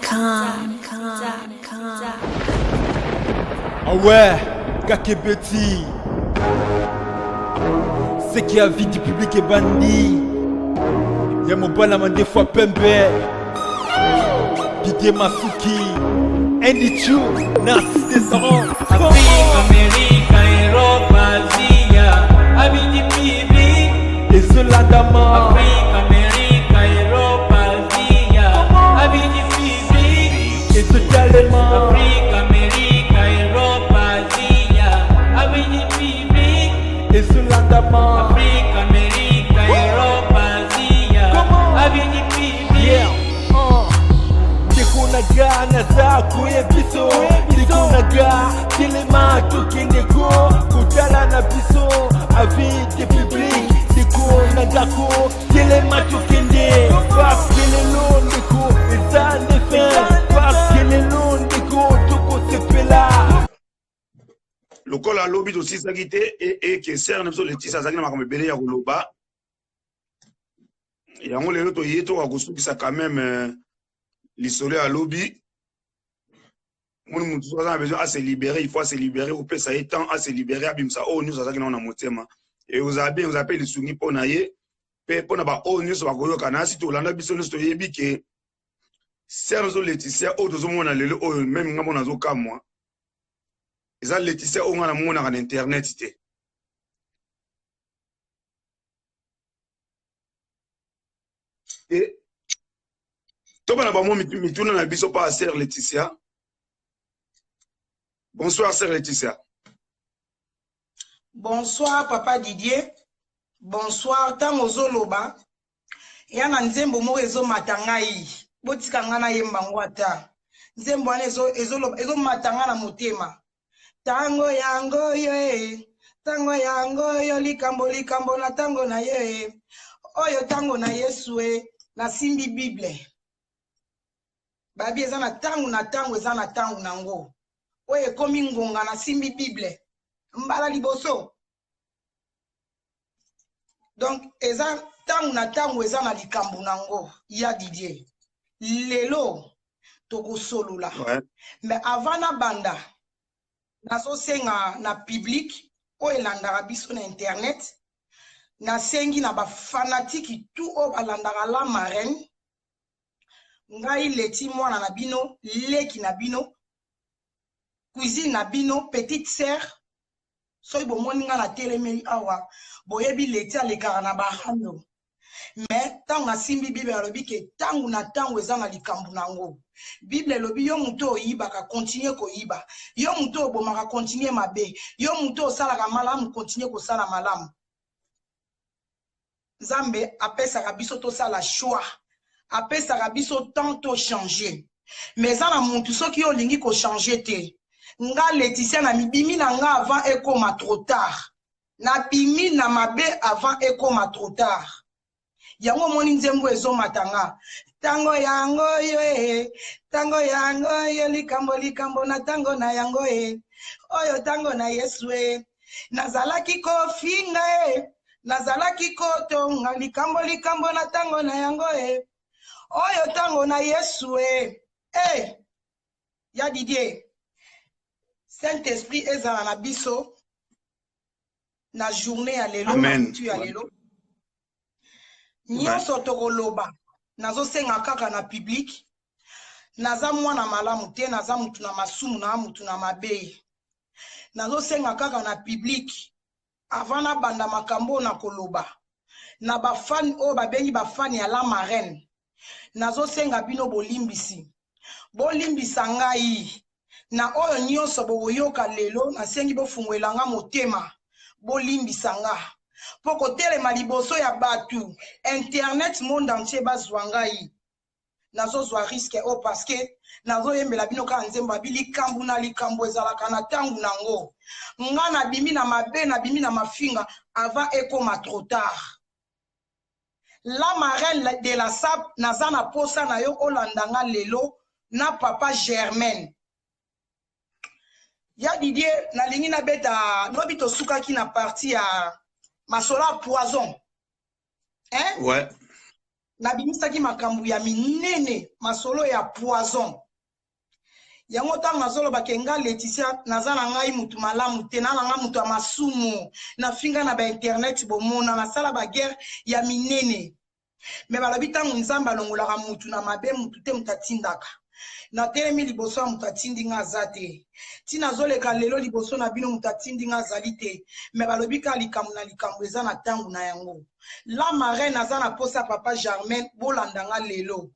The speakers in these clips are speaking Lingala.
com. Ah ouais, Kakebeti. Ce qui a vie du public est bandit. Ya mobala mandefu ya pembe. Didier Masuki. Andy Chu, Narcisse Desarons. Afrique, Amérique, Europe, Asia, Abidi Bibi. Ezolandama. Afrique, Amérique, Europe, Asia, Abidi Bibi. Ezotalema. Afrique, Amérique, Europe, Asia, Abidi Bibi. Ezolandama. Afrique, Amérique, Europe, Asia, Abidi Bibi. Yeah. Ndeko na nga naza koyebiso ndeko na nga telema tokende ko kotala na biso avis de public ndeko na ngako telema tokende parce que lelo ndeko eza nde fin parce que lelo ndeko tokosepela. Lokola lobi tosilisaki te eke sere na biso Leticia azalaki na makambo ebele ya koloba, yango lelo toye toka kosukisa quand même lisolo ya lobi. Moni motu soki aza na besoin ase libérer, il faut ase libérer, opesa ye temps ase libérer, abimisa oyo nyonso azalaki nango na motema. Ekozala bien, ekozala mpe lisungi mpo na ye mpe mpo na baoyo nyonso bakoyoka na si tolanda. Biso nyonso toyebi ke sere na biso Leticia oyo tozomona lelo oyo, même nga mona azokamwa, eza Leticia oyo nga namonaka na internet te. E tobana bamwa mituna na biso mpa sœur Leticia. Bonsoir, sœur Leticia. Bonsoir, papa Didier. Bonsoir. Ntango ozoloba ya na nzembo moko ezomata ngai, botika ngai nayemba ngo ata nzembo wana ezomata ngai na motema. Ntango yango yo e, ntango yango yo, likambo likambo na ntango na ye e. Oyo ntango na Yesu e, nasimbi Bible babi eza na ntango na ntango, eza na ntango nango oyo ekomi ngonga. Nasimbi Bible mbala liboso, donc eza ntango na ntango, eza na likambo nango. Ya Didier, lelo tokosolola. Mais avant nabanda, nazosenga na public oyo elandaka biso na internet, nasengi na bafanatiques tout oyo balandaka La Marraine, ngai Leti, mwana na bino, leki na bino, cousine na bino, petite sœur. Soki bomoni ngai natelemeli awa, boyebi Leti alekaka na barando. Mais ntango nasimbi Bible, alobi ke ntango na ntango eza na likambo nango. Bible elobi: yo moto oyibaka, continue koyiba; yo moto obomaka, continue mabe; yo moto osalaka malamu, continue kosala malamu. Nzambe apesaka biso tosala choix, apesaka biso temps tochange. Mais eza na mutu soki yo olingi kochange te. Nga Leticia na mibimi na nga avant ekoma trop tard, nabimi na mabe avant ekoma trop tard. Yango omoni nzembo ezomata nga: ntango yango yo e, ntango yango yo, likambo likambo na ntango na yango e, oyo ntango na Yesu e. Nazalaki kofinga e, nazalaki kotonga, likambo likambo na ntango na yango e, oyo ntango na Yesu e. E ya Didier, Saint Esprit ezala na biso na journée ya lelo, na butu ya lelo. Nyonso tokoloba, nazosenga kaka na public, naza mwana malamu te, naza mutu na masumu, na mutu na mabe. Nazosenga kaka na public, avant nabanda makambo oyo nakoloba, na bafans oyo babengi bafans ya La Marraine, nazosenga bino bolimbisi, bolimbisa ngai na oyo nyonso bokoyoka lelo. Nasengi bofungwela nga motema, bolimbisa nga mpo kotelema liboso ya bato, internet, monde entier bazwa ngai, nazozwa risque oyo, parce que nazoyembela bino kaka nzembo abi likambo na likambo ezalaka na ntango nango. Nga nabimi na mabe, nabimi na mafinga avant ekoma trop tard. La Marraine de la Sape, naza na posa na yo olanda nga lelo na papa Germaine. Ya Didier, nalingi nabeta. Lobi tosukaki na partie ya masolo ya poison, hein? Ouais. Nabimisaki makambo ya minene, masolo ya poison. Yango ntango nazoloba ke nga Laetitia naza na ngai mutu malamu te, na na ngai mutu ya masumu, nafinga na ba internet bomona, nasala ba guerre ya minene. Me balobi ntango Nzambe alongolaka mutu na mabe, mutu te mutu atindaka. Natelemi liboso ya mutu atindi nga aza te. Ti nazoleka lelo liboso na bino mutu atindi nga azali te. Me balobi kaka likambo na likambo eza na ntango na yango. La marraine aza na posa papa Germaine, bolanda nga lelo.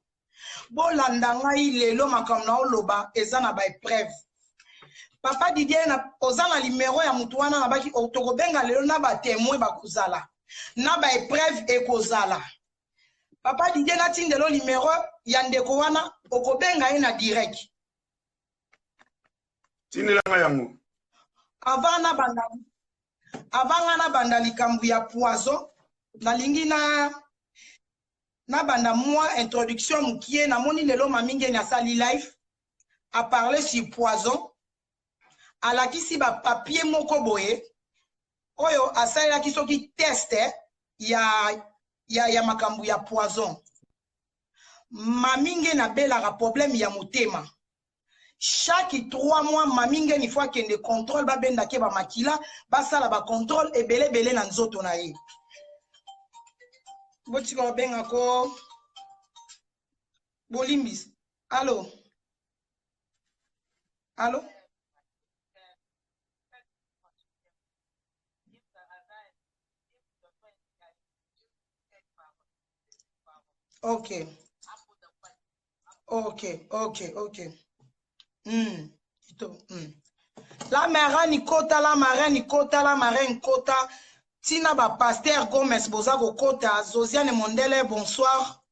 Bolanda ngai lelo makambo na oloba eza na ba epreuve. Papa Didier na oza na numero ya mutu wana nabaki tokobenga lelo na ba temoin bakozala na ba epreuve ekozala. Papa Didier natindelo numero ya ndeko wana okobenga ye na direct. Tindela ngai yango. Avant na banda avant nga nabanda likambo ya poison nalingi na nabanda mwa introduction mukie. Namoni lelo Mami Ngeni asali live a parler sur poison, alakisi ba papier moko boye oyo asalelaki soki test ya makambo ya poison. Mami Ngeni abelaka problème ya motema. Chaque 3 mois Mami Ngeni faut akende contrôle, babendake ba makila, basala ba contrôle ebele ebele na nzoto na ye. Botika obenga ko bolimbisi. Allo? Allo? Ok. Ok, ok, ok. Ito, La marraine kota, la marraine kota, la marraine kota. Tina ba pasteur Gomez boza kokota, Zosiane Mondele, bonsoir.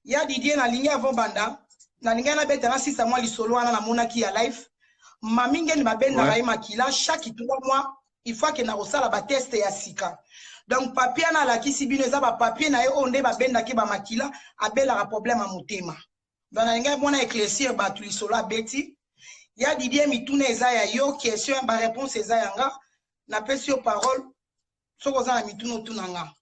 Ya Didier nalingi avant banda, nalingi na beta na sisa mwa lisolo wana namonaki ya live. Mami Ngeni babendaka ye makila chaque 3 mois, il faut akenda kosala ba test ya sika. Donc papier wana alakisi bino eza ba papier na ye oyo nde babendaki ba makila, abelaka problème ya motema. Donc nalingi mwana éclaircir bato lisolo abeti. Ya Didier mituna eza ya yo, question ba réponse eza ya nga. Napesi yo parole soki oza na mituna otuna nga.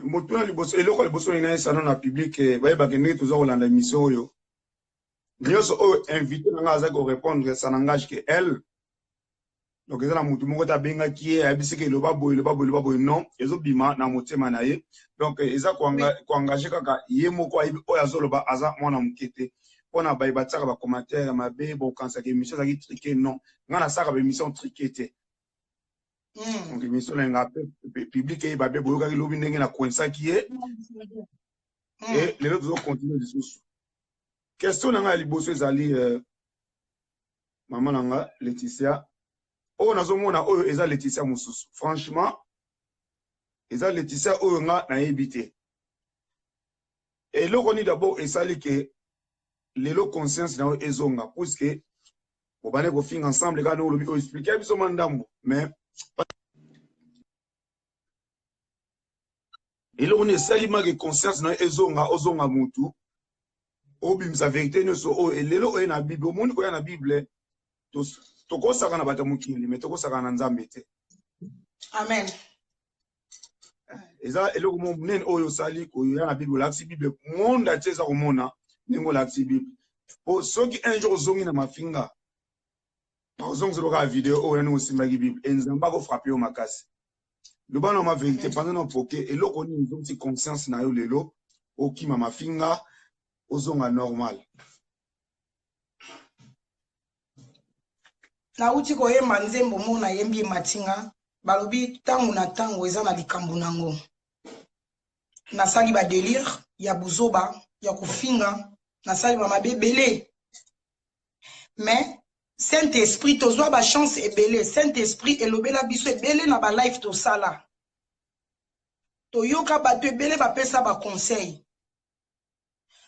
Motuna liboso, eloko ya liboso ngai esano na public bayebaka ndenge toza kolanda émission oyo. Nyonso oyo invité na nga aza ko répondre, ça n'engage que elle. Donc eza na mutu moko te abengaki ye ayebisaki eloba boye, eloba boye, eloba boye, non, ezobima na motema na ye. Donc eza koengage kaka ye moko ayebi oyo azoloba, aza mwana moke te. Mpona baye batiaka ba commentaire ya mabe, bokanisaka émission ezalaki truqué, non, nga nasalaka ba émission truqué te. Donc émission na nga public eyeba be boyokaki lobi ndenge na coinsaki ye. Et lelo tozo continuer lisusu. Question na nga ya liboso ezali mama na nga Laetitia, oyo nazomona oyo eza Laetitia mosusu. Franchement eza Laetitia oyo nga nayebi te. Eloko nini d'abord esali ke lelo conscience na yo ezonga, puisque bobandaki kofinga ensemble kaka ndenge olobi, oexplike biso mwa ndambo, mais eloko nini esali make conscience na yo ezonga, ozonga mutu, obimisa vérité nyonso oyo lelo oye na Bible. Omoni koya na Bible, tokosaka na bato ya mokili, mais tokosaka na Nzambe te. Amen. Eza eloko moko monene oyo osali koya na Bible, olakisi Bible monde entier eza komona ndenge olakisi Bible. Po soki un jour ozongi na mafinga, bakozongisela kaka video oyo nani osimbaki Bible, e Nzambe akofrape yo makasi. Loba na ma vérité, pendant na poke eloko nini ezongisi conscience na yo lelo okima mafinga ozonga normal? Nauti koyemba nzembo moko nayembi ematinga, balobi ntango na ntango eza na likambo nango. Nasali ba délire ya buzoba ya kofinga, nasali ba mabe ebele, mais Saint Esprit tozwa ba chance ebele. Saint Esprit elobela biso ebele na ba live tosala, toyoka bato ebele bapesa ba conseil.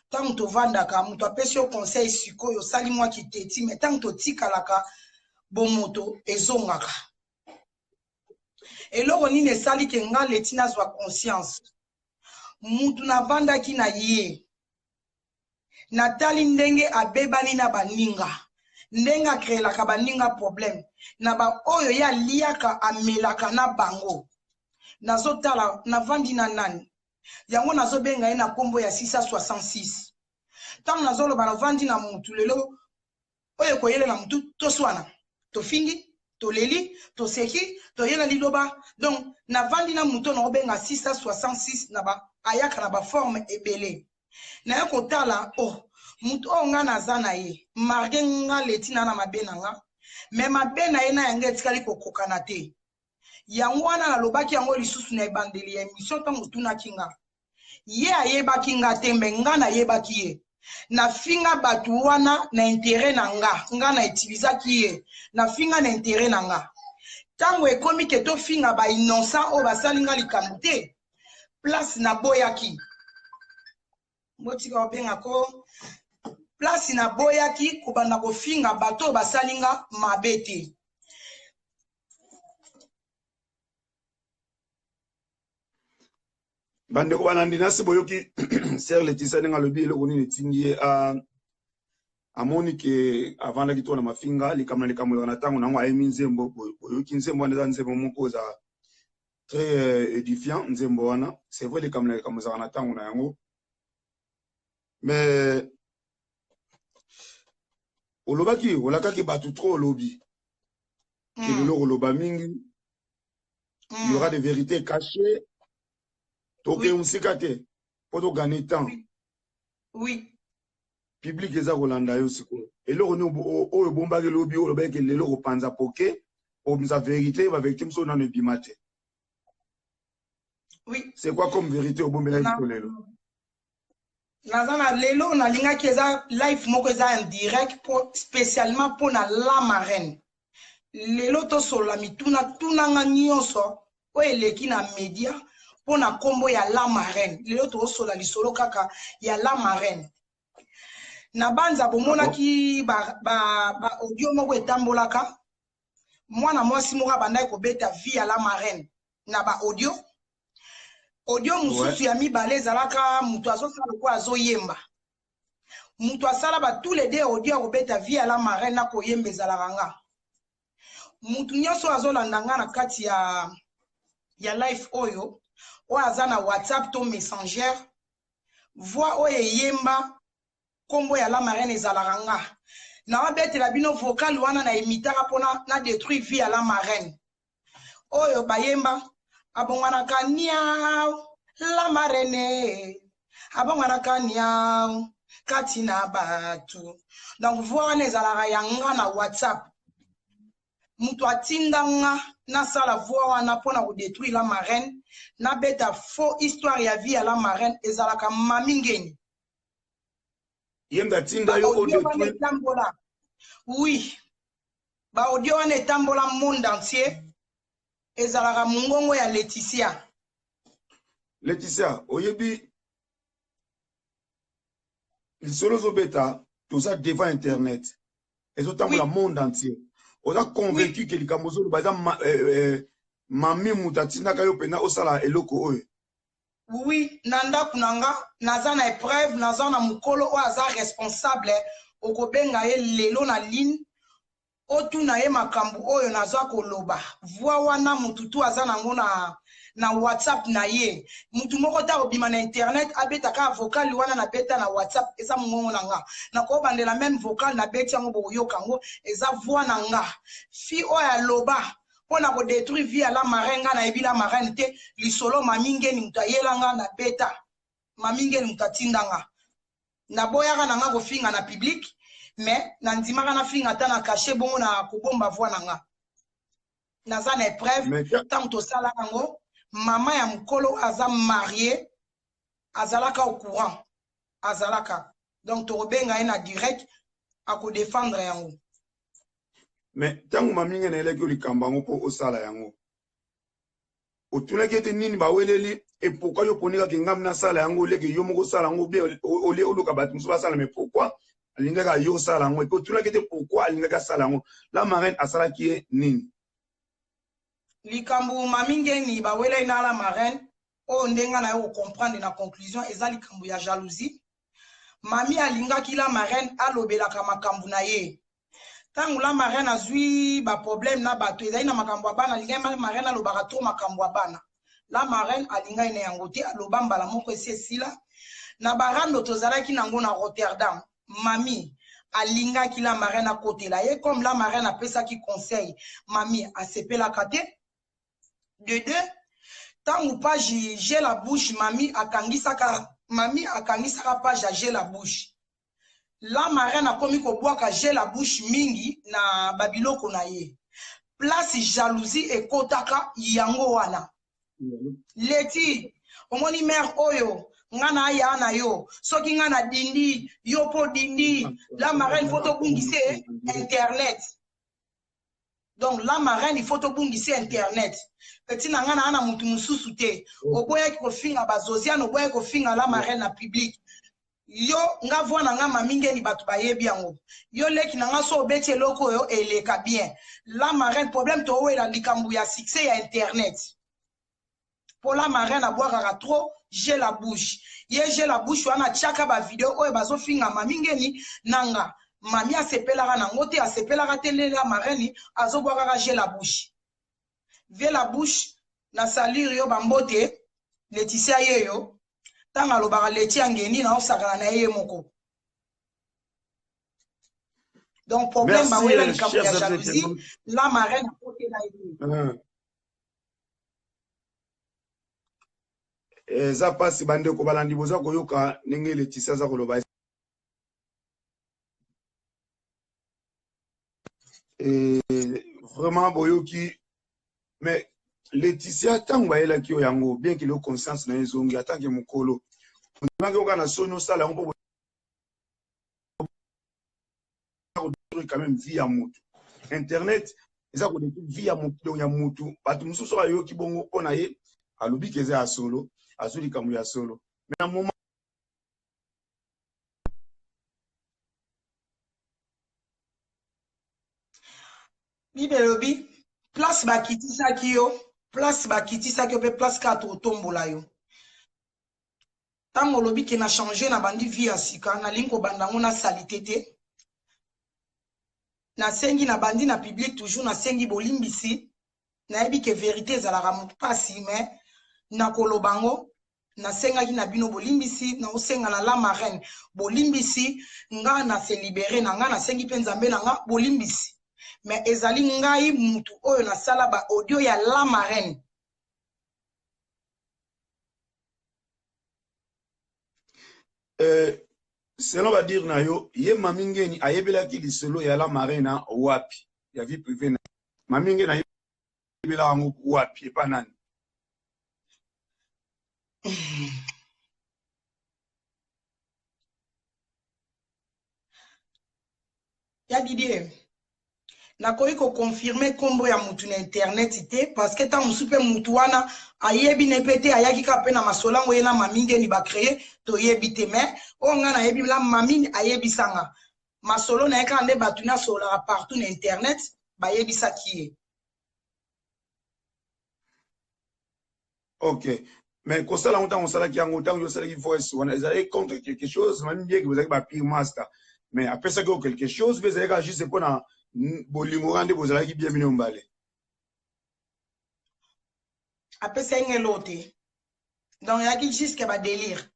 Ntango tovandaka moto apesi yo conseil, sikoyo osali mwa kiteti, mais ntango totikalaka bomoto ezongaka. Eloko nini esali ke nga Leti nazwa conscience? Mutu navandaki na ye, natali ndenge abebani na baninga, ndenge akreelaka baninga problème na baoyo ye aliaka amelaka na bango. Nazotala navandi na nani, yango nazobenga ye na nkombo ya 666. Ntango nazoloba navandi na mutu lelo oyo ekoyelela mutu, toswana, tofingi, toleli, toseki, toyela liloba. Donc navandi na mutu oyo nakobenga 666 na ba ayaka na baforme ebele. Naye kotala, oh, mutu oyo nga naza na ye, malgré nga leti na na mabe na nga, me mabe na ye na yango etikali kokokana te. Yango wana nalobaki yango lisusu na ebandeli ya émission ntango otunaki nga. Ye ayebaki nga te, me nga nayebaki ye. Nafinga bato wana na intérêt na nga, nga na utilisaki ye, nafinga na intérêt na nga. Ntango ekomi ke tofinga ba innocent oyo basali nga likambo te, place naboyaki, botika kobenga ko place naboyaki kobanda kofinga bato oyo basali nga mabe te. Bandeko balandi, nasi boyoki sœur Laetitia ndenge alobi eloko nini etindi ye. Amoni ke avandaki to na mafinga, likambo na likambo ezalaka na ntango nango. Ayemi nzembo, boyoki nzembo wana, eza nzembo moko eza très édifiant. Nzembo wana, c'est vrai, likambo na likambo ezalaka na ntango na yango. Mais olobaki, olakaki bato trop, olobi ke lelo koloba mingi, il y aura des vérités cachées. Tokei mosika te mpo togagner temps. Public eza kolanda yo sikoyo. Eloko nini oyo obombaki lobi, oyo olobaki ke lelo kopanza poke, obimisa vérité, bavérité mosusu nano ebima te? C'est quoi comme vérité obombelaki biso lelo? Naza na lelo nalingaki eza live moko eza en direct po spécialement mpona La Marraine. Lelo tosolola mituna, tunanga nyonso oyo eleki na media mpona nkombo ya La Marraine. Lelo tozosola lisolo kaka ya La Marraine. Na banza bomonaki ba, ba, ba audio moko etambolaka, mwana mwasi moko abandaki kobeta vie ya La Marraine na ba audio. Audio mosusu ya mibale ezalaka moto azosala lokola azoyemba. Moto asala ba tous les deux audio ya kobeta vie ya La Marraine na koyemba ezalaka nga. Motu nyonso oyo azolanda nga na kati ya live oyo, oyo aza na WhatsApp to Messenger, voix oyo eyemba nkombo ya La Marraine ezalaka nga. Naobetela bino vocal wana na imitaka mpona na détruire vie ya La Marraine. Oyo bayemba abongwanaka niau, La Marraine abongwanaka niau kati na bato. Donc voix wana ezalaka ya nga na WhatsApp. Moto atinda nga nasala voix wana mpona kodétruire La Marraine, nabeta faux histoire ya vie ya La Marraine, ezalaka Mami Ngeni. Ye nde atinda yo audio wana odétruire? Etambola, oui, baaudio wana etambola monde entier, ezalaka mongongo ya Laetitia. Laetitia, oyebi lisolo ozobeta, toza devant internet, ezotambola monde entier. Oza convaincu ke likambo ozoloba eza mami moto atindaka yo mpenza osala eloko oyo? Oui, na ndako na nga naza na épreuve, naza na mokolo oyo aza responsable. Okobenga ye lelo na ligne, otuna ye makambo oyo naza koloba. Voix wana mutu tu aza nango na WhatsApp na ye. Mutu moko ta obima na internet abeta kaka vocal wana nabeta na WhatsApp, eza mongongo na nga. Nakobandela même vocal nabeti yango, bokoyoka yango, eza voix na nga. Fi oyo aloba mpo na kodétruire vie ya La Marraine, nga nayebi La Marraine te. Lisolo Mami Ngeni moto ayela nga nabeta, Mami Ngeni moto atinda nga. Naboyaka na nga kofinga na public, mais nandimaka nafinga ata na cachet bongo na kobomba voix na nga. Naza na épreuve. Ntango tosalaka yango, mama ya mokolo aza marie, azalaka au courant, azalaka. Donc tokobenga ye na direct, akodefendre yango. Mais ntango maminge nayelaki yo likambo yango mpo osala yango, otunaki ete nini baweleli et pourquoi yo poni kaka ngambi nasala yango oleke yo moko osala yango, bien olie oluka bato mosusu basala? Mais pourquoi alingaka yo osala yango? Et puis otunaki ete pourquoi alingaki asala yango? La Marraine asalaki ye nini? Likambo Mami Ngeni baweleli na La Marraine, oyo ndenge na yo kocomprendre na conclusion, eza likambo ya jalousie. Mami alingaki La Marraine alobelaka makambo na ye. Ntango La Marraine azwi baproblème na bato, ezali na makambo ya bana, alingaki La Marraine alobaka trop makambo ya bana. La Marraine alingaki na yango te, aloba mbala moko esi esila. Na barando tozalaki nango na Rotterdam, Mami alingaki La Marraine akotela ye, comme La Marraine apesaki conseil, Mami asepelaka te. De deux, tango page J'ai la bouche, Mami akangisaka, Mami akangisaka page ya J'ai la bouche. La Marraine akomi kobwaka J'ai la bouche mingi na ba biloko na ye. Place jalousie ekotaka yango wana. Leti, omoni mère oyo nga na aya na yo soki nga na dindi yo po dindi la marraine faut tobungise internet donc la marraine il faut tobungise internet petit na nga na na mutu mosusu te oboyaki kofinga ba Zosiane oboyaki kofinga la marraine na public Yo nga voix na nga mami ngeni batu bayebi yango yo leki na nga so obeti eloko oyo eleka bien la marraine problème towela likambo ya succès ya internet po la marraine abwakaka trop j'ai la bouche ye j'ai la bouche wana atiaka ba video oyo bazofinga mami ngeni na nga mami asepelaka nango te asepelaka te nde la marraine azobwakaka j'ai la bouche vie la bouche na salir yo ba mbote Laetitia yeyo ntango alobaka Leti ya ngeni na osakana na ye ye moko donc problème bawela euh, likambo ya jalousie la marraine akotela ye ah. eza mpasi bandeko balandi boza koyoka ndenge Laetitia aza koloba Et vraiment boyoki mais Laetitia ntango bayelaki yo yango bien que yo conscience na yo ezongi en tant que mokolo ondimaki oka na soni osala yango mpo kodétruire quand même vie ya motu internet eza kodétruire vie ya motu ya motu bato mosusu bayoki bongo mpo na ye alobi ke eza ya solo azwi likambo ya solo mais na moment Bible elobi place bakitisaki yo place bakitisaki yo mpe place kaka tokotombola yo ntango olobi ke na change na bandi vie ya sika nalingi kobanda yango na salite te nasengi na bandi na public toujours nasengi bolimbisi nayebi ke verite ezalaka mpasi mais nakoloba yango Nasengaki na bino bolimbisi, naosenga na la marraine bolimbisi, nga na se liberer na nga, nasengi pe Nzambe na nga bolimbisi. Mais ezali ngai mutu oyo nasala ba audio ya la marraine. Euh, selon ba dire na yo, ye Mami Ngeni ayebelaki lisolo ya la marraine wapi? Ya vie privée na Mami Ngeni ayebelaka yango wapi epa nani? Ya Didier, nakoki koconfirme nkombo ya mutu na internet te parce que ntango mosusu mpe mutu wana ayebi na ye mpe te ayaki kaka mpe na masolo yango ye na mami ngeni bacreye toyebi te mais oyo ngai nayebi la mami ayebisanga masolo na ye kaka nde bato nasololaka partout na internet bayebisaki ye Ok. Mais kosala yango ntango osalaki yango ntango yo osalaki voice wana ezalaki contre quelque chose mami bien que bozalaki ba pire master mais apesaki yo quelque chose mpe ezalaki kaka juste mpo na bolingo kaka nde bozalaki bien bino mbale apesaki nga eloko te donc ezalaki jusque ba délire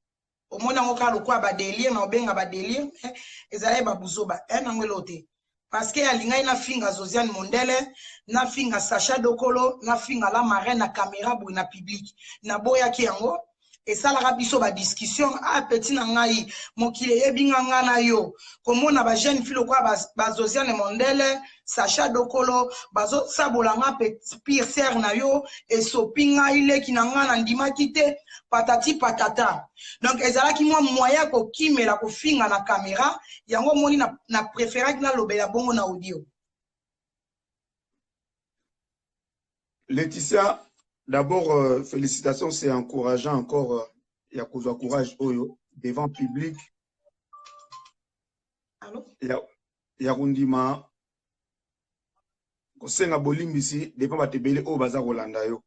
omoni yango kaka lokola ba délire na obenga ba délire mais ezalaki ba buzoba eh nango eloko te parce que alingaki nafinga Zosiane Mondele nafinga Sacha Dokolo nafinga la marraine na camera boye na public naboyaki yango esalaka biso ba discussion ah petit na ngai mokili eyebi nga nga na yo komona ba jeune fille lokola ba, ba Zosiane Mondele Sacha Dokolo bazosabola nga pire sœur na yo esopi ngai leki na ngai nandimaki te patati patata donc ezalaki mwa moyen ya kokimela kofinga na camera yango omoni na, na préféraki nalobela bongo na audio Laetitia, d'abord, euh, félicitations, c'est encourageant encore euh, ya kozwa courage oyo devant public. Allô? Ya, ya kondima kosenga bolimbisi devant bato ebele oyo baza kolanda yo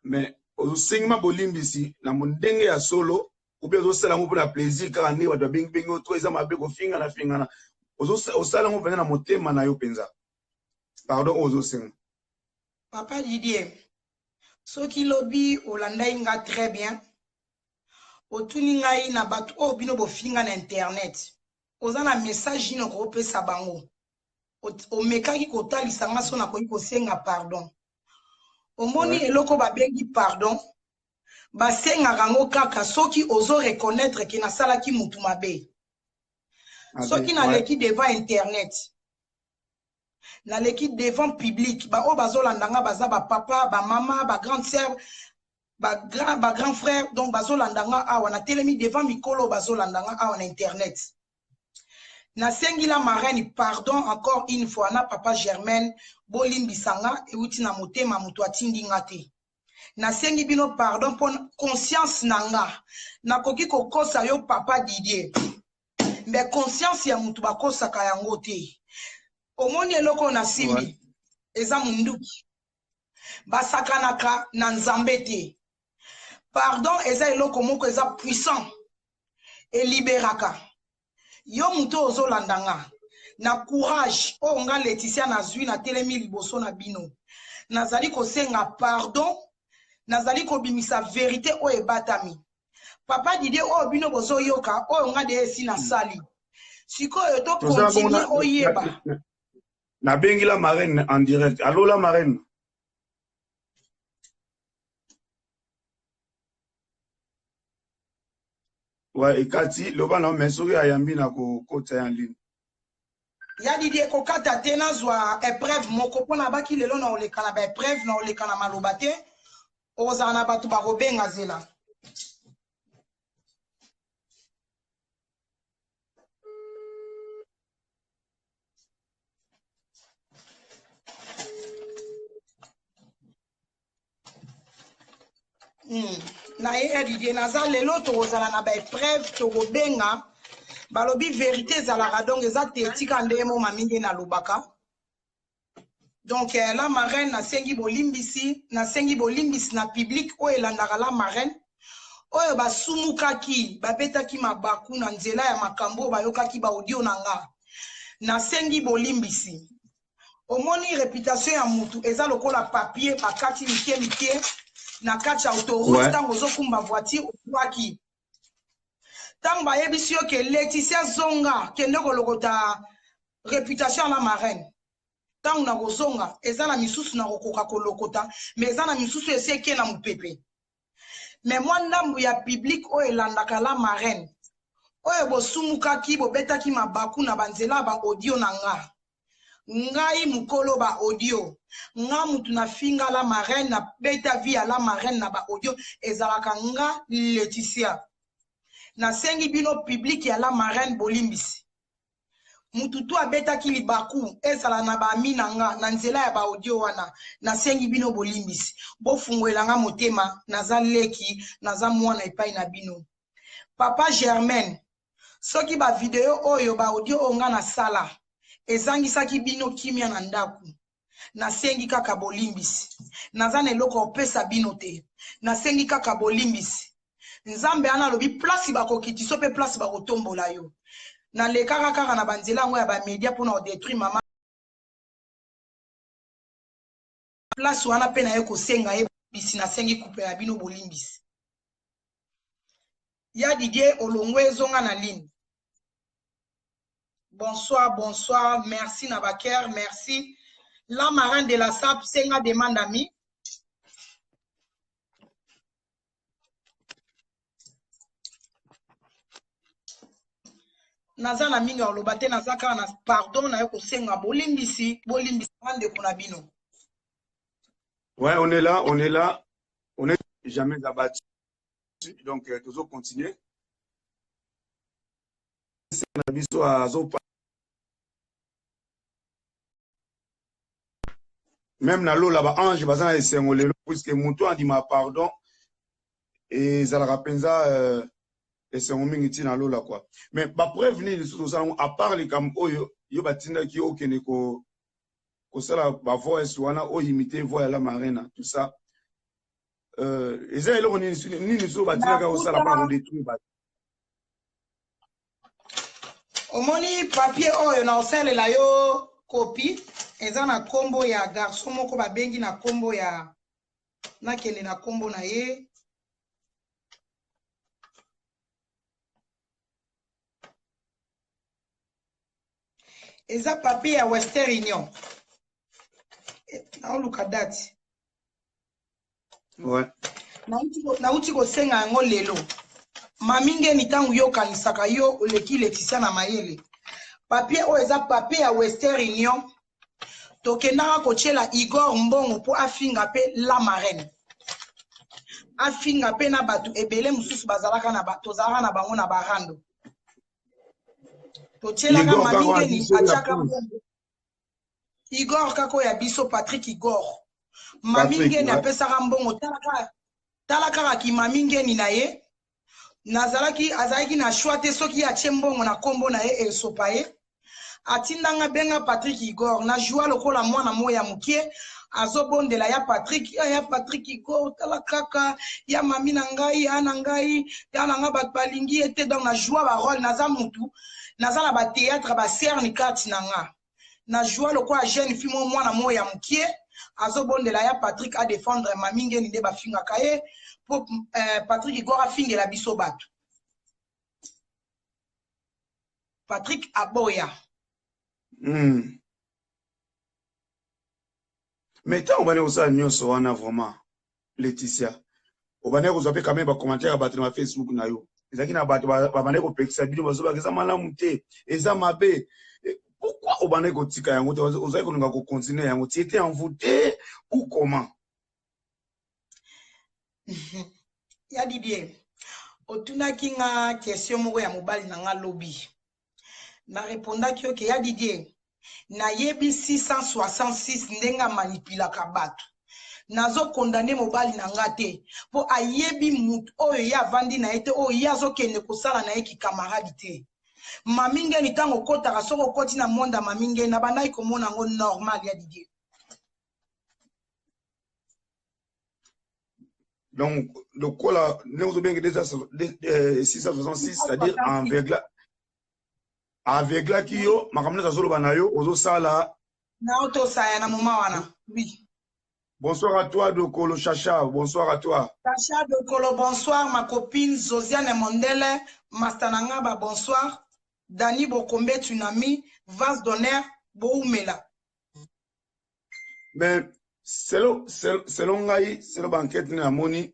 mais osengi ma bolimbisi na ndenge ya solo obi ozosala yango mpona plaisir kaka ndenge bato babengi bengi yo to eza mabe kofingana fingana osala yango mpenza na motema na yo mpenza pardon oyo ozosenga papa Didier. Soki lobi olandaki nga très bien, otuni ngai na bato oyo bino bofinga na internet, oza na message nini okopesa bango? Omekaki kotalisa nga so nakoki kosenga pardon. Omoni eloko babengi pardon, basengaka yango kaka soki ozo reconnaître ke nasalaki mutu mabe. Soki naleki devant internet, naleki devant public, baoyo bazolanda nga baza ba papa, ba mama, ba grande sœur, ba grand frère, donc bazolanda nga awa, natelemi devant mikolo bazolanda nga awa na internet. Nasengi la marraine pardon encore une fois na papa Germaine, bolimbisa nga, euti na motema, moto atindi nga te. Nasengi bino pardon mpo conscience na nga, nakoki kokosa yo papa Didier, mais conscience ya mutu bakosaka yango te. Omoni eloko nasimbi eza munduki, basakanaka na Nzambe te. Pardon eza eloko moko eza puissant, eliberaka yo moto ozolanda nga na courage oyo nga Laetitia nazwi, natelemi liboso na bino, nazali kosenga pardon, nazali kobimisa verite oyo ebatami. Papa Didier, oyo bino bozoyoka, oyo nga de esi nasali sikoyo, to continue oyeba. Nabengi la marraine en direct. Allo la marraine. Ouais, ekati loba na mais soki ayambi na kokota ya ligne. Ya Didier, kokata te, nazwa épreuve moko mpo nabaki lelo na oleka na baépreuve, na oleka na maloba te, okozala na bato bakobenga zela. Na ye ya Didier, naza lelo tokozala na baépreuve, tokobenga balobi vérité ezalaka, donc eza te tika nde mo mami nde nalobaka. Donc la marraine, nasengi bolimbisi, nasengi bolimbisi na public oyo elandaka la marraine, oyo basumukaki, babetaki mabaku na nzela ya makambo oyo bayokaki ba audio na nga. Nasengi bolimbisi. Omoni réputation ya mutu eza lokola papier bakati mike mike na kati ya autoroute. Ntango ozokumba voiture, obwaki, ntango bayebisi yo ke Laetitia zonga, kende kolokota réputation ya la marraine, ntango na kozonga eza na misusu na kokoka kolokota, mais eza na misusu esi eke na mopepe. Mais mwa ndambu ya public oyo elandaka la marraine, oyo bosumukaki, bobetaki mabaku na banzela ya baaudio na nga, ngai mokolo ba audio, nga mutu nafinga la marraine, nabeta vie ya la marraine na ba audio, ezalaka nga Laetitia. Nasengi bino public ya la marraine bolimbisi. Mutu tu abetaki libaku, ezala na baami na nga na nzela ya baaudio wana, nasengi bino bolimbisi. Bofungwela nga motema, naza leki, naza mwana epai na bino. Papa Germaine, soki bavideo oyo, baaudio oyo nga nasala ezangisaki bino kimia na ndako, nasengi kaka bolimbisi. Naza na eloko opesa bino te, nasengi kaka bolimbisi. Nzambe wana alobi place bakokitiso mpe place bakotombola yo. Nalekaka kaka na banzela yango ya bamedia mpona kodétruire mama, place wana mpe naye kosenga ye bisi. Nasengi couple na bino bolimbisi. Ya Didier, olongwe, ezonga na ligne. Bonsoir, bonsoir, merci na baker, merci la marraine de la sap. Senga demande ami. Naza na mingi ya koloba te, naza kaka na pardon naye kosenga bolimbisi, bolimbisi nga ndeko na bino. Ouais, on est là, on est là, on est jamais abattu. Donc, toujours continuer. Na biso azopa même na lola, ba ange baza na esengo lelo, puisque moto andima pardon ezalaka mpenza esengo mingi ntina lola quoi. Mais bapreuve nini lisusu osala yango à part likambo oyo yo batindaki yo okende kosala bavoice wana, oyo imite voix ya la marraine, tout ça, eza eloko nini nini lisusu batindaki osala mpona kodétruire bato? Omoni papier oyo na osalela yo kopi, eza na nkombo ya garçon moko babengi na nkombo ya Nakende na kombo na ye. Eza papier ya Western Union. Naoluka date. Ouais. Nauti kosenga yango lelo. Mami Ngeni, ntango yo okanisaka yo oleki Leticia na mayele. Papier oyo eza papier ya Western Union. Tokendaka kotiela Igor mbongo mpo afinga mpe la marraine. Afinga mpe na bato ebele mosusu bazalaka na ba, tozalaka na bango na barando. Totielaka Mami Ngeni atiaka mbongo. Igor kaka oyo ya biso Patrick Igor. Mami Ngeni apesaka mbongo tala tala kaka ki Mami Ngeni na ye. Nazalaki azalaki na choix te soki atie mbongo na kombo na ye esopa ye. Atindanga benga Patrick Igor na joie lokola mwana moya ya mokie azobondela ya Patrick ya, ya Patrick Igor tala kaka ya mami na ngai ya na ngai ya na ngai bato balingi ye te donc na joie ba role naza mutu naza na ba théâtre ba cerne kati na nga na joie lokola jeune fille mo mwana mo ya mokie azobondela ya Patrick a défendre mami Ngeni nde bafingaka ye po Patrick Igor afingela biso bato. Patrick aboya. Mais ntango obandi kosala nyonso wana vraiment Laetitia, obandaki kozwa mpe quand même bacommentaire ya bato na bafacebook na yo. Ezalaki na bato babandaki kopekisa bino, bazobaka eza malamu te, eza mabe. Pourquoi obandaki kotika yango te? Ozalaki kolinga kocontinue yango? Tu étais envoûté ou comment? Ya Didier, otunaki nga question moko ya mobali na nga lobi. Na répondaki yo ke ya Didier, nayebi 666 ndenge amanipulaka bato. Nazo condamner mobali na nga te po ayebi mutu oyo ye avandi na ye te, oyo ye azokende kosala na ye kikamaradi te. Mami Ngeni ntango okotaka, soki okoti na monde ya Mami Ngeni, nabandaki komona yango normal ya Didier. Donc, lokola ndenge ozobenge 666, c'est-à-dire aveuglaki yo, makambo nyonso azoloba na yo, ozosala. Na otosaya na moment wana. Oui. Bonsoir à toi, Dokolo Chacha. Bonsoir à toi. Chacha Dokolo, bonsoir. Ma copine Zosiane Mondele, Mastanangaba, bonsoir. Dani Bokombe, Tsunami, Vase d'honneur, Boumela. Mais selon, selon, selon ngai, selon banquette na moni,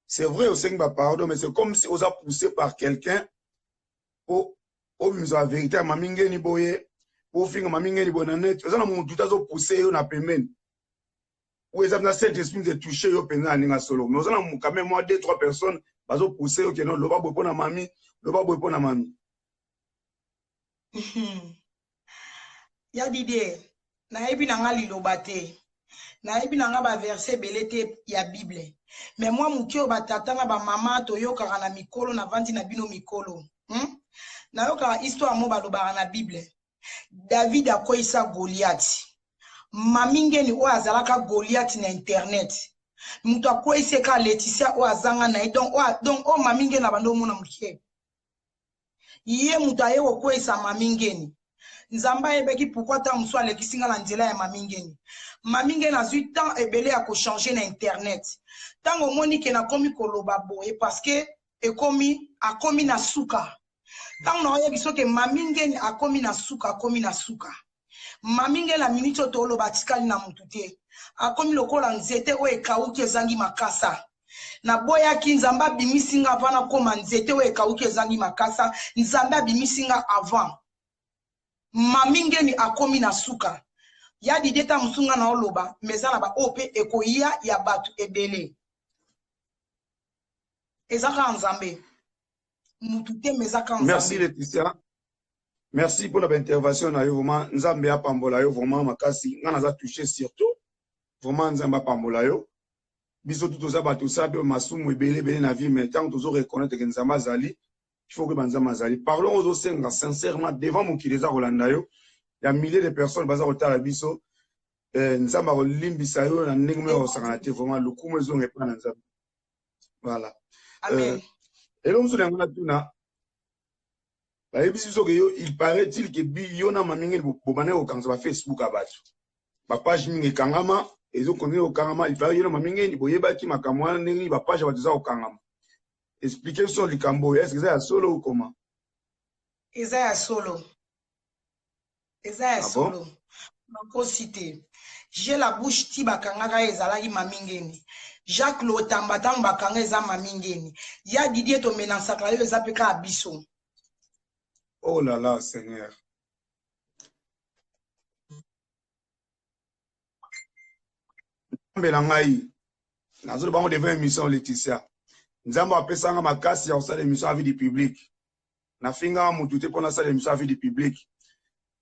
c'est vrai osengi ba pardon, mais c'est comme si oza poussé par quelqu'un po obimisa la vérité ya Mami Ngeni boye, po ofinga Mami Ngeni boye na net, oza na mutu te azo pousser yo na pembeni. Ou eza na Saint-Esprit de toucher yo penza na ndenge ya solo. Mais oza na quand même moi deux trois personnes bazo pousser yo que non, loba boye pona Mami, loba boye pona Mami. Ya Didier, nayebi na nga liloba te, nayebi na nga ba verset ebele te ya Bible, mais mwa moke oyo batata na bamama toyokaka na mikolo, navandi na bino mikolo, Nayokaka histoire mo balobaka na Bible. David akweyisa Goliath. Mami Ngeni oyo azalaka Goliath na internet, moto akweyisi ye kaka Laetitia oyo azanga na ye. Donc oyo Mami Ngeni abanda omona moke, ye moto aye kokweyisa Mami Ngeni. Nzambe ayebaki pourquoi ntango mosusu alekisi nga na nzela ya Mami Ngeni. Mami Ngeni azwi temps ebele ya kochanger na internet. Ntango omoni ke nakomi koloba boye parce que ekomi akomi na suka. Ntango naoyebi soki Mami Ngeni akomi na suka, akomi na suka. Mami Ngeni na minute oyo toloba atikali na mutu te. Akomi lokola nzete oyo ekauki ezangi makasa. Naboyaki Nzambe abimisi nga avant nakoma nzete oyo ekauki ezangi makasa. Nzambe abimisi nga avant. Mami Ngeni akomi na suka. Ya Didier ta mosusu nga naoloba, mais eza na ba oyo pe ekoya ya bato ebele. Eza kaka Nzambe. Mutu te, mais eza kaka Nzambe. Merci Laetitia. Merci pour l'intervention na yo vraiment. Nzambe apambola yo vraiment makasi. Nga naza touché surtout. Vraiment Nzambe apambola yo. Biso tout toza bato tosala mpe masumu ebele ebele na vie, mais ntango tozo reconnaître que Nzambe azali, il faut koyeba Nzambe azali. Pardon ozosenga sincèrement devant mokili eza kolanda yo, ya milliers de personnes baza kotala biso, Nzambe akolimbisa yo na ndenge moko akosakana te, vraiment lokumu ezonga epai na Nzambe. Voilà. Amen. Eloko mosusu na yango natuna, bayebisi biso ke yo, il paraît-il que yo na Mami Ngeni bobandaki kokangisa ba Facebook ya bato, ba page mingi ekangama. Ezo continuer kokangama, il fallait yo na Mami Ngeni boyebaki makambo wana ndenge nini ba page ya bato eza kokangama. Expliquer biso likambo oyo, est ce que eza ya solo ou comment? Eza ya solo. Eza ya Ah bon? solo. Nakosi te. J'ai la bouche ti bakangaka ye ezalaki Mami Ngeni. Jacques Lotamba ntango bakanga eza Mami Ngeni. Ya Didier tomenansaka yo eza mpe kaka biso. Oh là là, Seigneur. Nzambe na ngai, nazoloba yango devant émission Laetitia. Nzambe apesa nga makasi ya kosala émission à vie du public. Nafingaka mutu te mpo nasala émission à vie du public.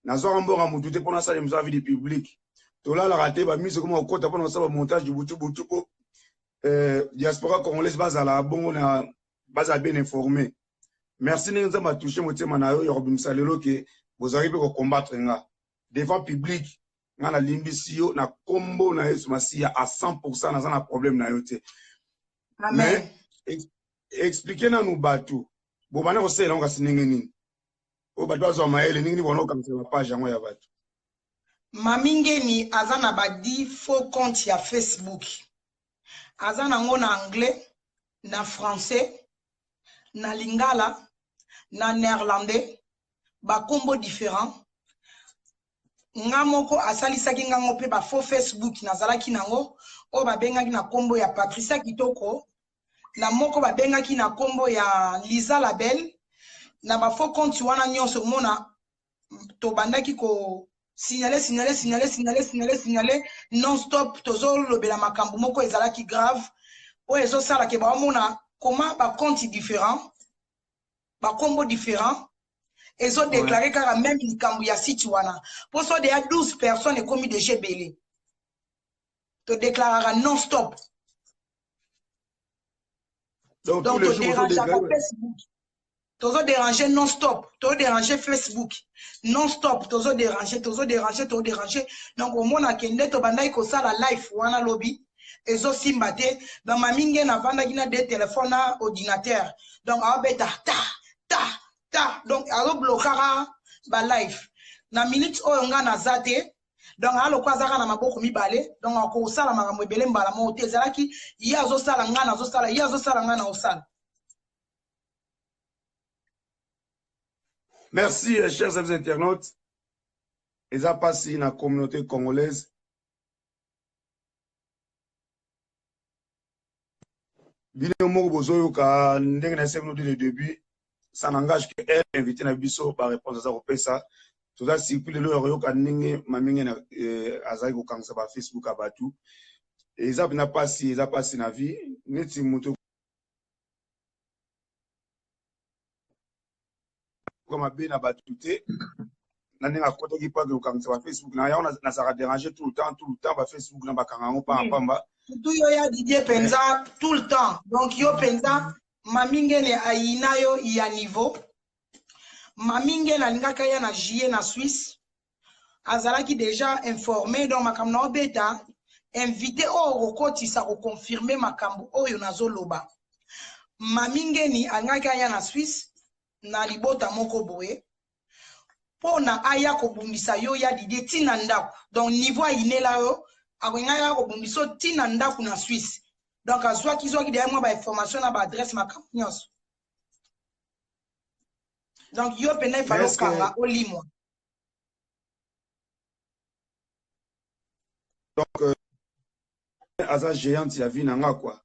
Nazwaka mbongo ya mutu te mpo nasala émission à vie du public. Tolalaka te bamiso ekoma kokota mpo na kosala montage butu butu mpo eh, diaspora congolaise bazala bongo na bazala bien informé. Merci ndenge Nzambe atouche motema na yo ya kobimisa lelo ke bozalaki mpe kocombattre nga devant public. Nga nalimbisi yo na kombo na Yesu Masiya à 100%, naza na problème na yo te. Amen. Mais expliquer nanu bato bobanda kosalela yango kasi ndenge nini oyo bato bazwa mayele ndenge nini bona kokangisa bapage yango ya bato. Mami Ngeni aza na ba 10 faux compte ya Facebook. Aza nango na anglais, na français, na lingala, na néerlandais, ba kombo différent. Nga moko asalisaki nga ngo pe ba faux Facebook nazalaki nango oyo babengaki na kombo ya Patricia Kitoko, na moko babengaki na kombo ya Lisa Label. Na ba faux compte wana nyonso mona tobandaki ko signaler, signaler, signaler, signaler, signaler, signaler non stop. Tozolobela makambo moko ezalaki grave oyo ezosala ke baomona comment ba compte différent, ba kombo différent ezo déclarer kaka même likambo ya site wana. Po so deya 12 personnes ekomi déjà ebele, to déclaraka non stop. Donc, Donc, tous les to jours, ozo dérangeaka déclarer. Facebook. Tozo déranger non stop, tozo déranger Facebook non stop, tozo déranger, tozo déranger, tozo déranger. Donc omona kende tobandaki kosala live wana lobi ezosimba te. Donc Mami Ngeni avandaki na deux téléphones na ordinateur, donc aobeta ta ta ta, donc azoblokaka ba live na minute oyo nga naza te. Donc aloko azaka na maboko mibale, donc akosala makambo ebele mbala moko te. Ezalaki ye azosala, nga nazosala, ye azosala, nga nazosala. Merci, chers amis internautes. Eza pasi na communauté congolaise. Bino moko bozoyoka ndenge na bino dès le début, ça n'engage que elle invité na biso ba réponse aza kopesa. Toza surpris lelo ya koyoka ndenge Mami Ngeni azali kokangisa ba Facebook ya bato. Eza mpenza pasi, eza pasi na vie neti moto mabe na bato te na ndenge akotaki mpo ake kokangisa ba Facebook na yango. Nazalaka déranger tout le temps, tout le temps ba Facebook na bakanga yango pamba pamba. Surtout yo ya Didier penza tout le temps. Donc yo penza Mami Ngeni ayina yo ya niveau. Mami Ngeni alingaka ya na juillet na Suisse. Azalaki déjà informé, donc makambo na obeta invité oyo okokotisa koconfirmer makambo oyo nazoloba. Mami Ngeni alingaki aya na Suisse na libota moko boye mpona aya kobundisa yo ya Didier ntina ndako. Donc niveau ayinela yo, akolingaki aya kobundisa yo ntina ndako na Suisse. Donc azwaki zwaki deya mwa bainformation na baadresse, makambo nyonso. Donc yo mpenza ifale okanga olimwa. Donc aza géante ya vie na nga quoi.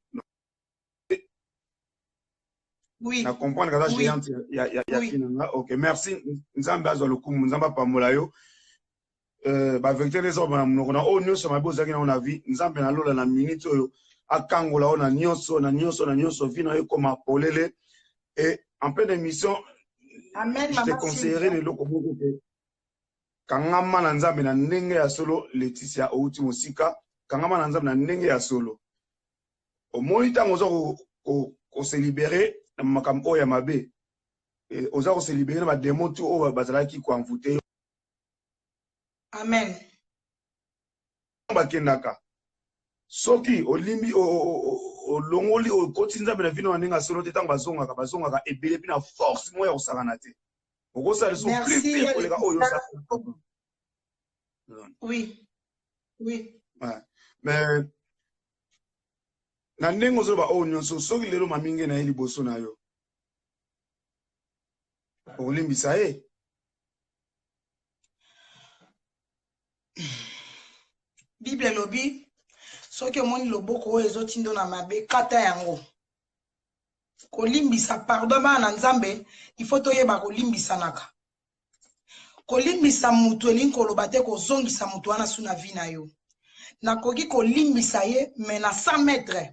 Oui. Na comprendre kaza géante ya vie na nga. OK, merci. Nzambe azwa lokumu, Nzambe apambola yo. Ba vérité nde ezobima na monoko na oyo nyonso mabe ozalaki nango na vie, Nzambe na lola na minute oyo akangola oyo na nyonso, na nyonso, na nyonso, vie na yo ekoma polele. Et en pleine émission, Amen, je te Mama conseillerais Sylvia. eloko moko te: kangama na Nzambe na ndenge ya solo. Leticia, outi mosika, kangama na Nzambe na ndenge ya solo. Omoni ntango oza kose libérer na makambo oyo ya mabe, oza kose libérer na bademo tu oyo bazalaki koenvoûter yo. Amen. Bakendaka soki olimbi, olongoli, okoti Nzambe na vino na ndenge ya solo te, ntango bazongaka, bazongaka ebele mpe na force moko ya kosakana te. Okosala lisusu plus Merci pire koleka oyo Laetitia. osala. Oui. Oui. Ouais. Mais na ndenge ozoloba oyo nyonso, soki lelo maminge na ye liboso na yo, okolimbisa ye? Bible elobi soki omoni loboko oyo ezotindo na mabe, kata yango. Kolimbisa, pardon, bana na Nzambe, il faut toyeba kolimbisanaka. Kolimbisa mutu elingi koloba te kozongisa mutu wana su na vie na yo. Nakoki kolimbisa ye mais na 100 mètres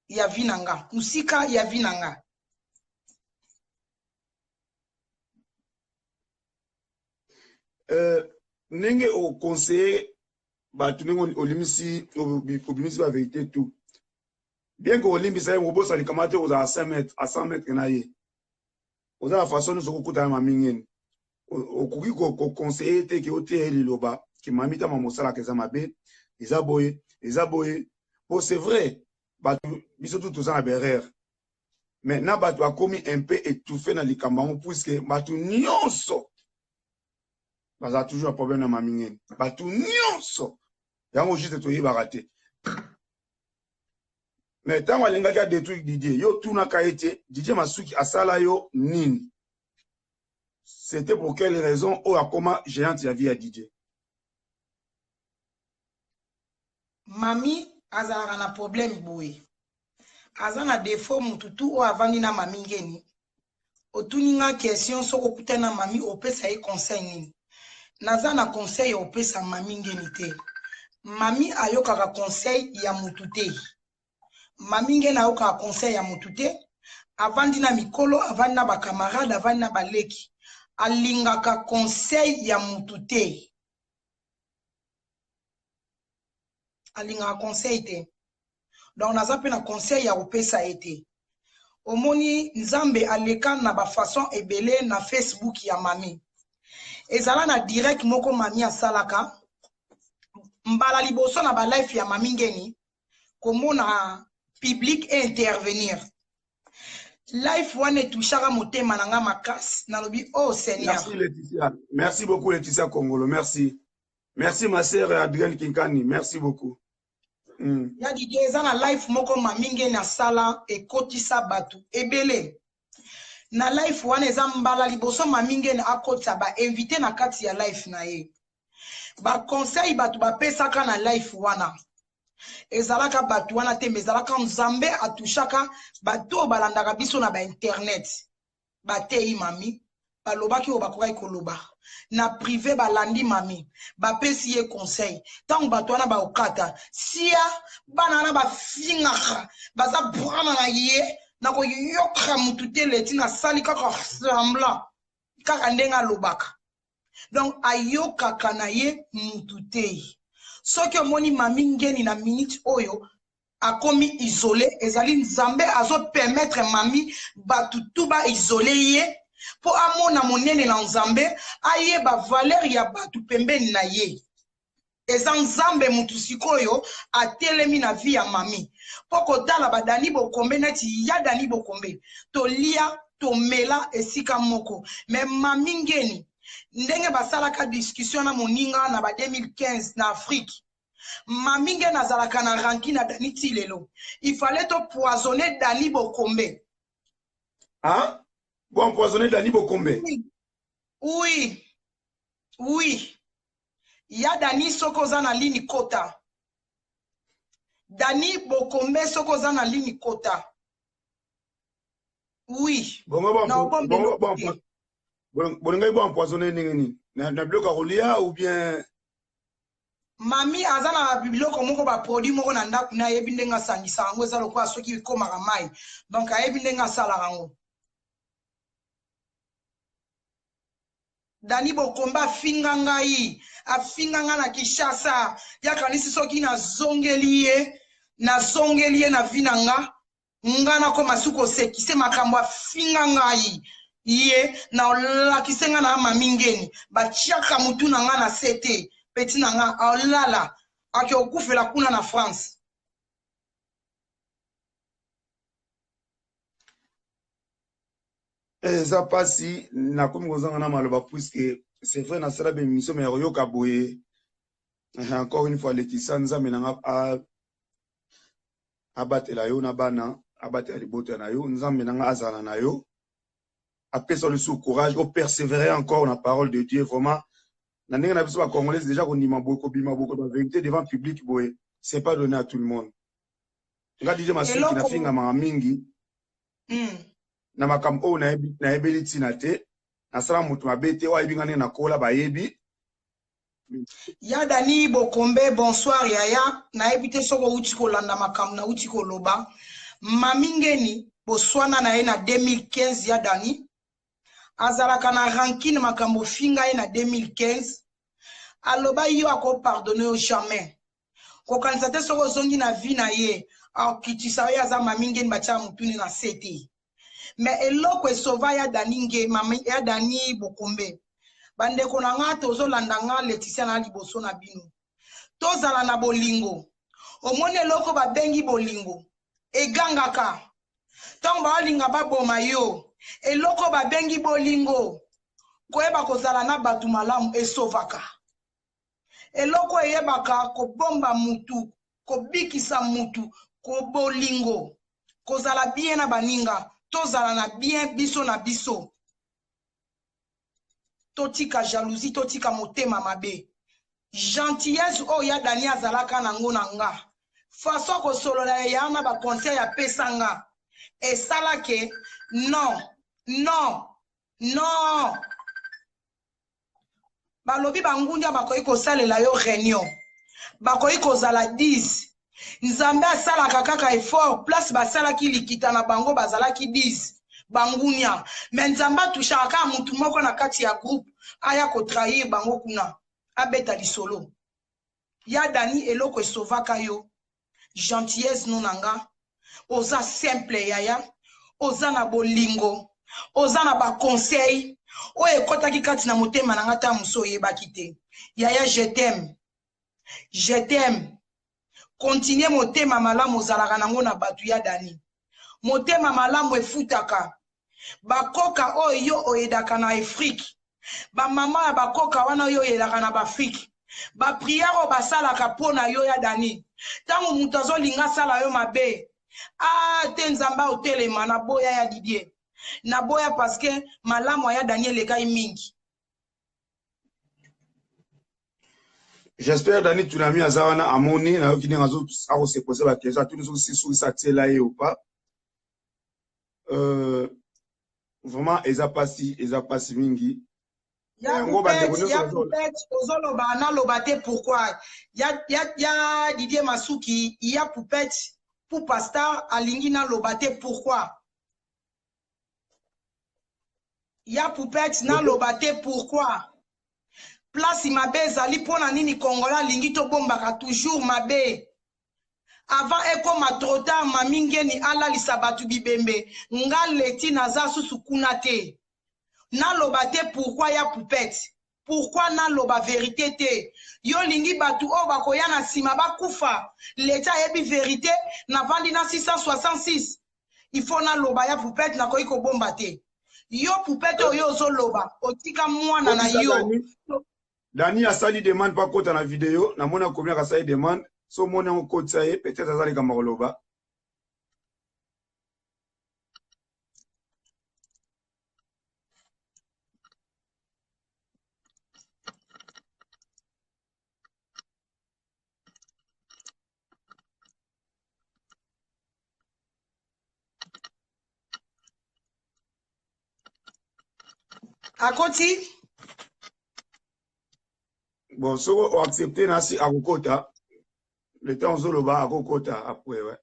ya vie na nga, mosika ya vie na nga. Ndenge oconseille bato, ndenge olimisi, obimisi ba vérité tout, bien que olimbisa ye, obosa likama te, ozala 100 mètres à 100 mètres na ye, oza na façon nyonso okokutana mami ngeni, okoki koconseille te ke oteya ye liloba ke mami tama mosalaka eza mabe, eza boye, eza boye? Po c'est vrai, bato biso tu toza na berere, mais na bato bakomi un peu étouffé na likambo yango, puisque bato nyonso bazala toujours na problème na mami ngeni, bato nyonso yango juste toyebaka te. Mais ntango alingaki adétruire Didier, yo tunaka ye te Didier Masuki asala yo nini? C'était pour quelle raison oyo akoma géante ya vie ya Didier? Mami azalaka na problème boye, aza na défaut. Mutu tu oyo avandi na mami ngeni, otuni nga question: soki okutani na mami, opesa ye conseil nini? Naza na conseil ya opesa mami ngeni te. Mami ayokaka conseil ya mutu te. Mami ngeni ayokaka conseil ya mutu te. Avandi na mikolo, avandi na bacamarade, avandi na baleki, alingaka conseil ya mutu te, alingaka conseil te. Donc naza mpe na conseil ya kopesa ye te. Omoni, Nzambe aleka na bafaçon ebele na Facebook ya mami. Ezala na direct moko mami asalaka mbala liboso na balife ya mami ngeni, komona public e intervenir life wana etushaka motema na nga makasi. Nalobi: "Oh Seigneur." Merci Laetitia, merci beaucoup Laetitia Kongolo, merci, merci ma sœur Adrienne Kinkani, merci beaucoup. Ya Didie, eza na life moko mami ngeni asala, ekotisa bato ebele na life wana. Eza mbala liboso mami ngeni akotisa bainvité na kati ya life na ye. Baconseil bato bapesaka na life wana ezalaka bato wana te, mais ezalaka Nzambe atushaka bato oyo balandaka biso na bainternet. Bateyi mami, balobaki oyo bakokaki koloba na privé, balandi mami, bapesi ye conseil. Ntango bato wana baokata sia, bana wana bafingaka, baza brana na ye na koyoka mutu te. Leti nasali kaka semblant, kaka ndenge alobaka. Donc ayokaka na ye mutu te. Soki omoni mami ngeni na minute oyo akomi isolé, ezali Nzambe azopermettre mami bato tu baisole ye mpo amona monene na Nzambe, ayeba valeur ya bato pembeni na ye. Eza Nzambe mutu sikoyo atelemi na vie ya mami mpo kotala badani Bokombe neti ya Dani Bokombe, tolia tomela esika moko. Mais mami ngeni, ndenge basalaka discussion na moninga na ba 2015 na Afrique, mami ngeni azalaka na rancune na Dani ti lelo. Il fallait topoisonner Dani Bokombe. Ah bon, empoisonner Dani Bokombe? Oui, ya Dani, soki oza na lini, kota. Dani Bokombe, soki oza na lini, kota. Oui. Bongo bolingai bo empoisonner ndenge nini? Na biloko ya kolia ou bien? Mami aza na biloko moko, baproduit moko na ndako na ayebi ndenge asangisa yango, eza lokola soki ekomaka mai. Donc ayebi ndenge asalaka yango. Dani Bokombe afinga ngai, afinga ngai na Kinshasa. Yakanisi soki nazongeli ye, nazongeli ye na vie na nga, nga nakoma su kosekise makambo afinga ngai ye. Naolakise nga na mami ngeni, batiaka mutu na nga na se te. Petit na nga aolala, ake okufela kuna na France. Eza mpasi, nakomi kozanga na maloba, puisque c'est vrai, nasala baémission, mais ya koyoka boye. Encore une fois, Laetitia, Nzambe na nga abatela yo na bana, abatela libota na yo, Nzambe na nga azala na yo. Apesa lisusu courage, o persévérer encore na parole de Dieu vraiment. Na ndenge na biso ba congolais déjà kondima boye kobima boye ba vérité devant public boye, c'est pas donné à tout le monde. Nga DJ Masuki na fingamaka mingi. Na makambo oyo nayebeli ntina te, nasala moto mabe te, oyo ayebi nga ndenge nakola bayebi. Ya Dani Bokombe, bonsoir yaya. Nayebi te soki outi kolanda makambo nauti koloba. Mami Ngeni, boswana na ye na 2015 ya Dani. Azalaka na rancune makambo ofinga ye na 2015. Aloba yo ako pardonner yo jamais. Kokanisa te soki ozongi na vie na ye, akitisa yo aza Mami Ngeni batia mutuni na se te. Mais eloko esova ya Dani nge, mami, ya Dani Bokombe. Bandeko na nga tozolanda nga Laetitia na liboso na bino. Tozala na bolingo. Omoni eloko babengi bolingo. Egangaka. Ntango baolinga baboma yo. Eloko babengi bolingo. Koyeba kozala na bato malamu esovaka. Eloko eyebaka kobomba mutu, kobikisa mutu, kobolingo. Kozala bien na baninga. Tozala na bien biso na biso. Totika jalousie, totika motema mabe. Gentillesse oyo ya Dani azalaka nango na nga. Façon kosolola ya na ba conseil apesa nga. Esala ke non, non, non. Balobi bangunia bakoki kosalela yo reunion. Bakoki kozala 10. Nzambe asalaka kaka effort place basalaki likita na bango bazalaki 10 bangunia. Mais Nzambe atushaka kaka mutu moko na kati ya groupe aya ko trahir bango kuna abeta lisolo. Ya Dani eloko esovaka yo gentillesse no na nga oza simple yaya oza na bolingo oza na ba conseil oyo ekotaki kati na motema na nga ta mosusu oyebaki te yaya je t'aime je t'aime continue motema malamu ozalaka nango na bato ya Dani motema malamu efutaka bakoka oyo yo oyedaka na Afrique ba mama ya bakoka wana oyo oyelaka na baafrike ba prière oyo basalaka mpo na yo ya Dani ntango moto azolinga asala yo mabe ah te Nzambe otelema na boya ya Didier na boya parce que malamu ya Dani elekai mingi. J'espère Dani Tunami aza wana amoni nayoki ndenge azo se poser ba question atuni soki soki sa tiela ye ou pas. Vraiment eza pasi eza pasi mingi. Ya Poupette ozoloba naloba te pourquoi ya Didier Masuki ya Poupette Poupa Star alingi naloba te pourquoi ya Poupette naloba te pourquoi place mabe ezali mpona nini Congolais alingi tobombaka toujours mabe avant ekoma trop tard. Mami Ngeni alalisa bato bibembe nga Leti naza susu kuna te naloba te pourquoi ya Poupette pourquoi naloba vérité te yo lingi bato oyo bakoya na nsima bakufa. Leti ayebi vérité navandi na 666 il faut naloba ya Poupette nakoki kobomba te yo Poupette oyo ozoloba otika mwana na yo. Dani asali demande pa kota na video namoni akomi akasali demande so omoni yango kotisa ye peut-être aza likambo koloba. Akoti. Bon, soki oaccepte nasi akokota le temps ozoloba akokota après ouais.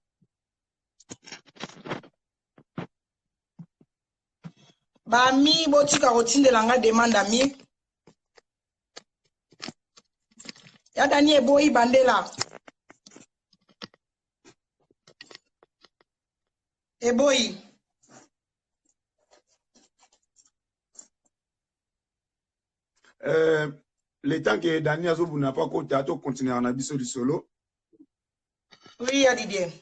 Bami botika kotindela nga demande ami ya Dani eboyi bandela eboyi. Le temps que Dani azobunda pa kota to continuer na biso lisolo. Oui ya Didier.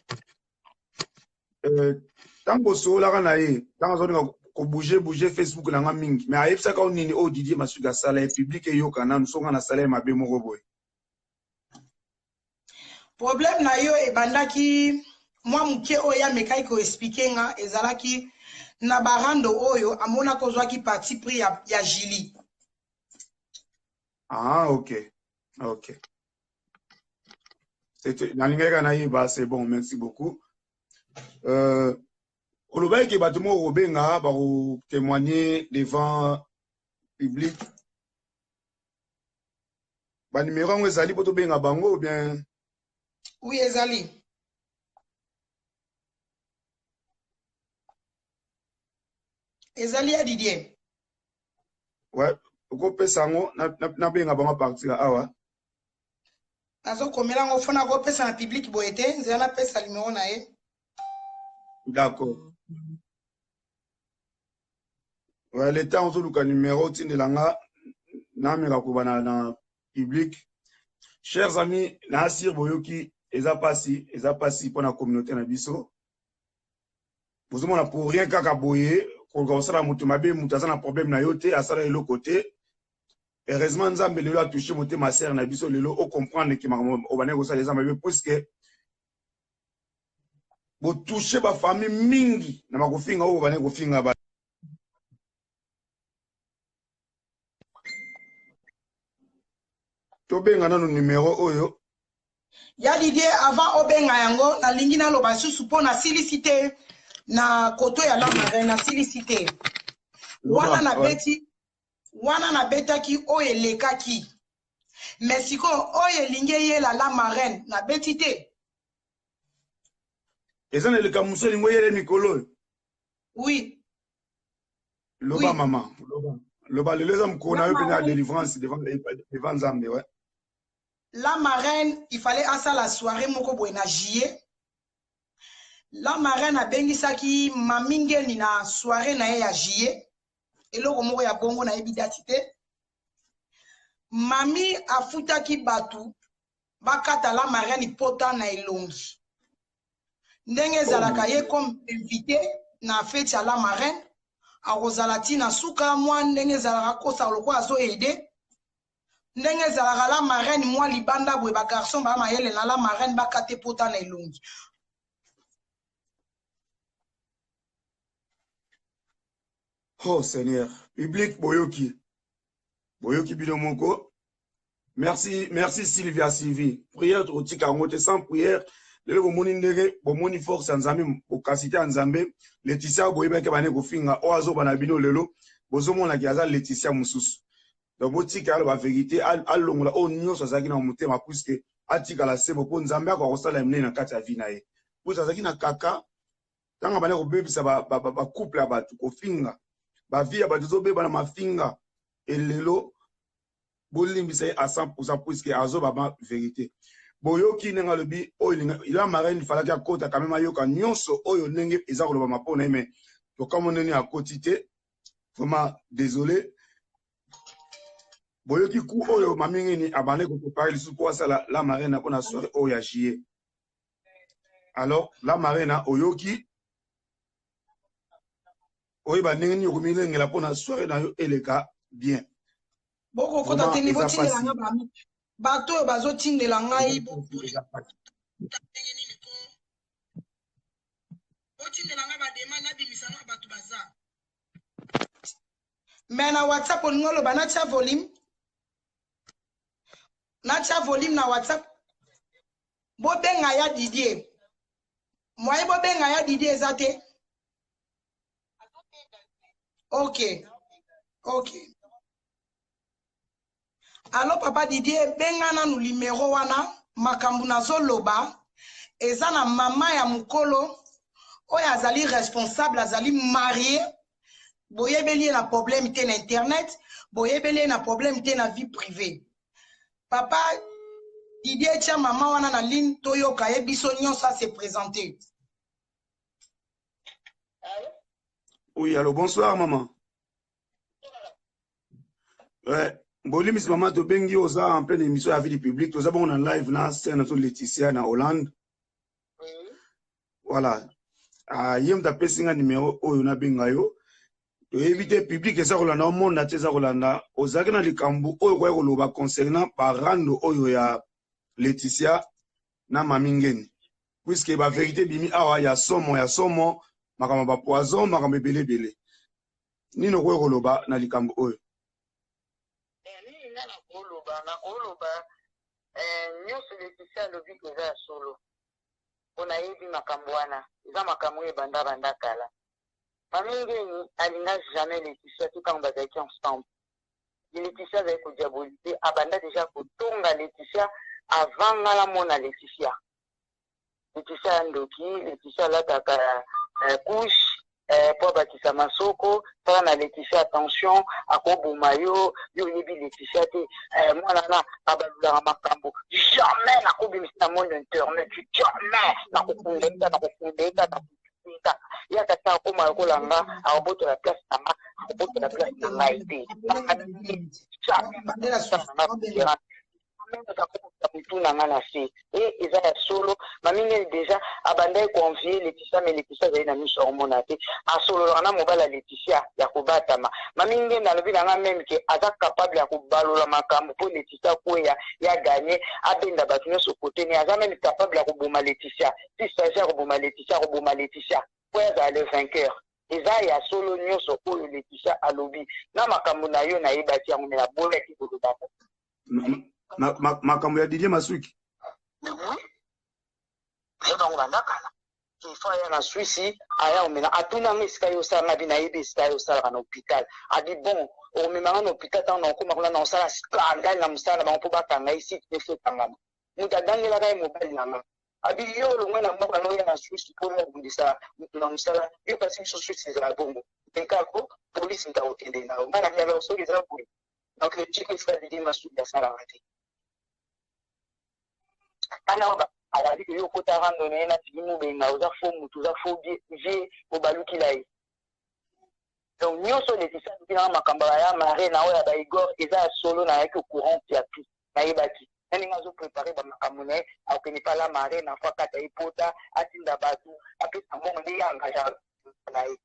Ntango osololaka na ye ntango azolinga kobouge bouge Facebook na nga mingi mais ayebisaka o nini oyo Didier Masuki asala ye public eyoka nanu soki nga nasala ye mabe moko boye. Problème na yo ebandaki mwa moke oyo ye amekaki ko expliquer nga ezalaki na ba rando oyo amonaki ozwaki parti pris ya, ya Julie. Ah, ok. Ok. Nalingaki kaka nayeba, c'est bon, merci beaucoup. Euh, olobaki ke bato moko kobenga bakotémoigner devant public banimero yango ezali mpo tobenga bango ou bien Oui, ezali. Ezali ya Didier. Ouais, okopesa yango nabenga bango partir ya awa. Nazokomela yango fo nakopesa na public boye te, nzela napesa numero na ye. D'accord. Ouais, le temps ozoluka numero otindela nga nameka koba na, na public. Chers amis, na asir boyoki eza pasi, eza pasi mpo na communauté na biso. Bozomona pour rien kaka boye koluka kosala moto mabe, moto aza na problème na yo te, asala eloko te. Heureusement Nzambe lelo a touché motema sœur na biso lelo o comprendre que makambo obandaki kosala eza mabe puisque botouche ba famille mingi na makofinga oyo bobandaki kofinga ba tobenga nano numero oyo ya Didier avant obenga yango nalingi naloba lisusu mpo nasilisi te na koto ya la marraine nasilisi te wana nabeti wana nabetaki oyo elekaki mais sikoyo oyo elingi eyela la marraine nabeti te eza na likambo mosusu elingi oyele mikolo oyo oui loba oui. mama loba loba lelo eza mokolo na yo mpenza ya délivrance devant, devant nzambe ouais. La marraine il fallait asala soirée moko boye na juillet la marraine abengisaki mami ngeni na soirée na ye ya juillet eloko moko ya bongo nayebi dati te mami afutaki bato bakata la marraine pota na elongi ndenge ezalaka ye comme invité na feti ya la marraine akozala ti na suka mwa ndenge ezalaka kosa lokola azo aide ndenge ezalaka la marraine mwa libanda boye ba garçon ba mayele na la marraine bakate pota na elongi Oh Seigneur, public boyoki. Boyoki bino moko. Merci, merci Sylvia Sylvie. Prière tokotika yango te sans prière. Lelo bomoni ndenge bomoni force ya Nzambe, bokasite ya Nzambe. Laetitia boyebaki bane kofinga oyo azoba na bino lelo. Bozomona ki aza Laetitia mosusu. Donc botika aloba verite, alongola oyo nyonso azalaki na motema puisque atikala sembo mpo Nzambe akoka kosala ya minene na kati ya vie na ye. Puisque azalaki na kaka ntango abandi kobebisa bacouple ya bato, kofinga bavie ya bato ezobeba na mafinga elelo bolimbisa ye à 100% puisque azoba ma verite boyoki ndenge alobi oyo la marraine falaki akota quand même ayoka nyonso oyo ndenge eza kolobama mpo na ye mais tokamwa ndenge akoti te vraiment désolé boyoki ku oyo mamingini abandaki koprepare lisusu mpo asala la marraine mpo na soirée oyo ya juillet alors la marraine oyoki oyeba ndenge nini okomilengela mpo na soirée na yo eleka bien bokokota te nivo tindela nga bato oyo bazotindela ngai ndenge nini ko botindela nga badema nabimisa na bato baza me na whatsapp olingi oloba natya volume natya volume na whatsapp bobenga ya didier moye bobenga ya didier eza te ok ok alo papa didier benga nanu limero wana makambo nazoloba eza na mama ya mokolo oyo azali responsable azali marie boyebeli ye na problème te na internet boyebeli ye na problème te na vie privée papa didier tia mama wana na ligne toyoka ye biso nyonso ase présenter Oui, allô, bonsoir maman. Ouais, bolimbisi mama tobengi oza en pleine émission ya vie du public toza bongo na live na scène na Laetitia na Hollande. Voilà. Ah, ye moto apesi nga numero oyo nabenga yo. Toyebi te public eza kolanda omonda te eza kolanda ozalaki na likambo oyo okoki koloba concernant barando oyo ya Laetitia. na Mami Ngeni puisque ba verite ebimi awa ya somo ya somo makambo ba poison makambo ebele ebele nini okoki koloba na likambo oyo? Eh, nini nga nakoloba nakoloba eh, nyonso Leticia alobi eza ya solo mpo nayebi makambo wana eza makambo oyo ebanda banda kala. Mami Ngeni alinga jamais Leticia te ntango bazalaki ensemble. Leticia azali kodiabolize, abanda deja kotonga Leticia avant nga namona Leticia. Leticia ya ndoki, Leticia alataka eh, couche eh, po abakisa masoko. Tala na Leticia, attention, akoboma yo, yo oyebi Leticia te eh, mwana wana abalulaka makambo. Jamais nakobimisa na monde internet, jamais nakokunda ye kaka, nakokunda ye kaka, nakokunda ye kaka. Ye akoma lokola nga, akobotola place na nga, akobotola place na ngai te. Jamais nakosala mutu na nga na se e eza ya solo. Mami Ngeni deja abandaki koenvie Leticia, mais Leticia azali na miso akomona te, asololaka na mobali ya Leticia ya kobatama. Mami Ngeni alobi na nga meme ke aza capable ya kobalola makambo mpo Leticia akweya ya gagne, abenda bato nyonso kote ne, aza meme capable ya koboma Leticia si s'agit ya koboma Leticia, akoboma Leticia mpo ye azala le vainqueur. Eza ya solo nyonso oyo Leticia alobi na makambo na yo, nayebaki yango me naboyaki koloba ngo. Makambo ya Didier Masuki. Oui, bango banda kala. Il faut aya na Suisse, aya omena atuna nga esika yo osala, nga bi nayebi esika yo osalaka na hôpital. Abi bon, omema nga na hôpital, ntango nakokoma kuna na osala scandale na mosala na bango mpo bakanga ye site nefo ekangama. Moto agangelaka ye mobali na nga. Abi yo olongwe na mboka na oya na Suisse mpo na obundisa moto na mosala, yo kasi biso Suisse ezala bongo. Ekako polisi moto akokende na yo. Nga na bi alors soki eza boye, donc tika esika Didier Masuki asalaka te. Ana alandi ke yo okota rando na ye na Tigi Mubenga, oza faux mutu, oza faux vie, obalukila ye. Donc nyonso Leticia alobi nanga makambo ya mare na oyo ya ba Igor eza ya solo, nayaki au courant ya tout, nayebaki na ndenge azo prepare ba makambo na ye, akokende pa la mare na fo akata ye pota, atinda bato, apesa mbongo nde ye engage na ye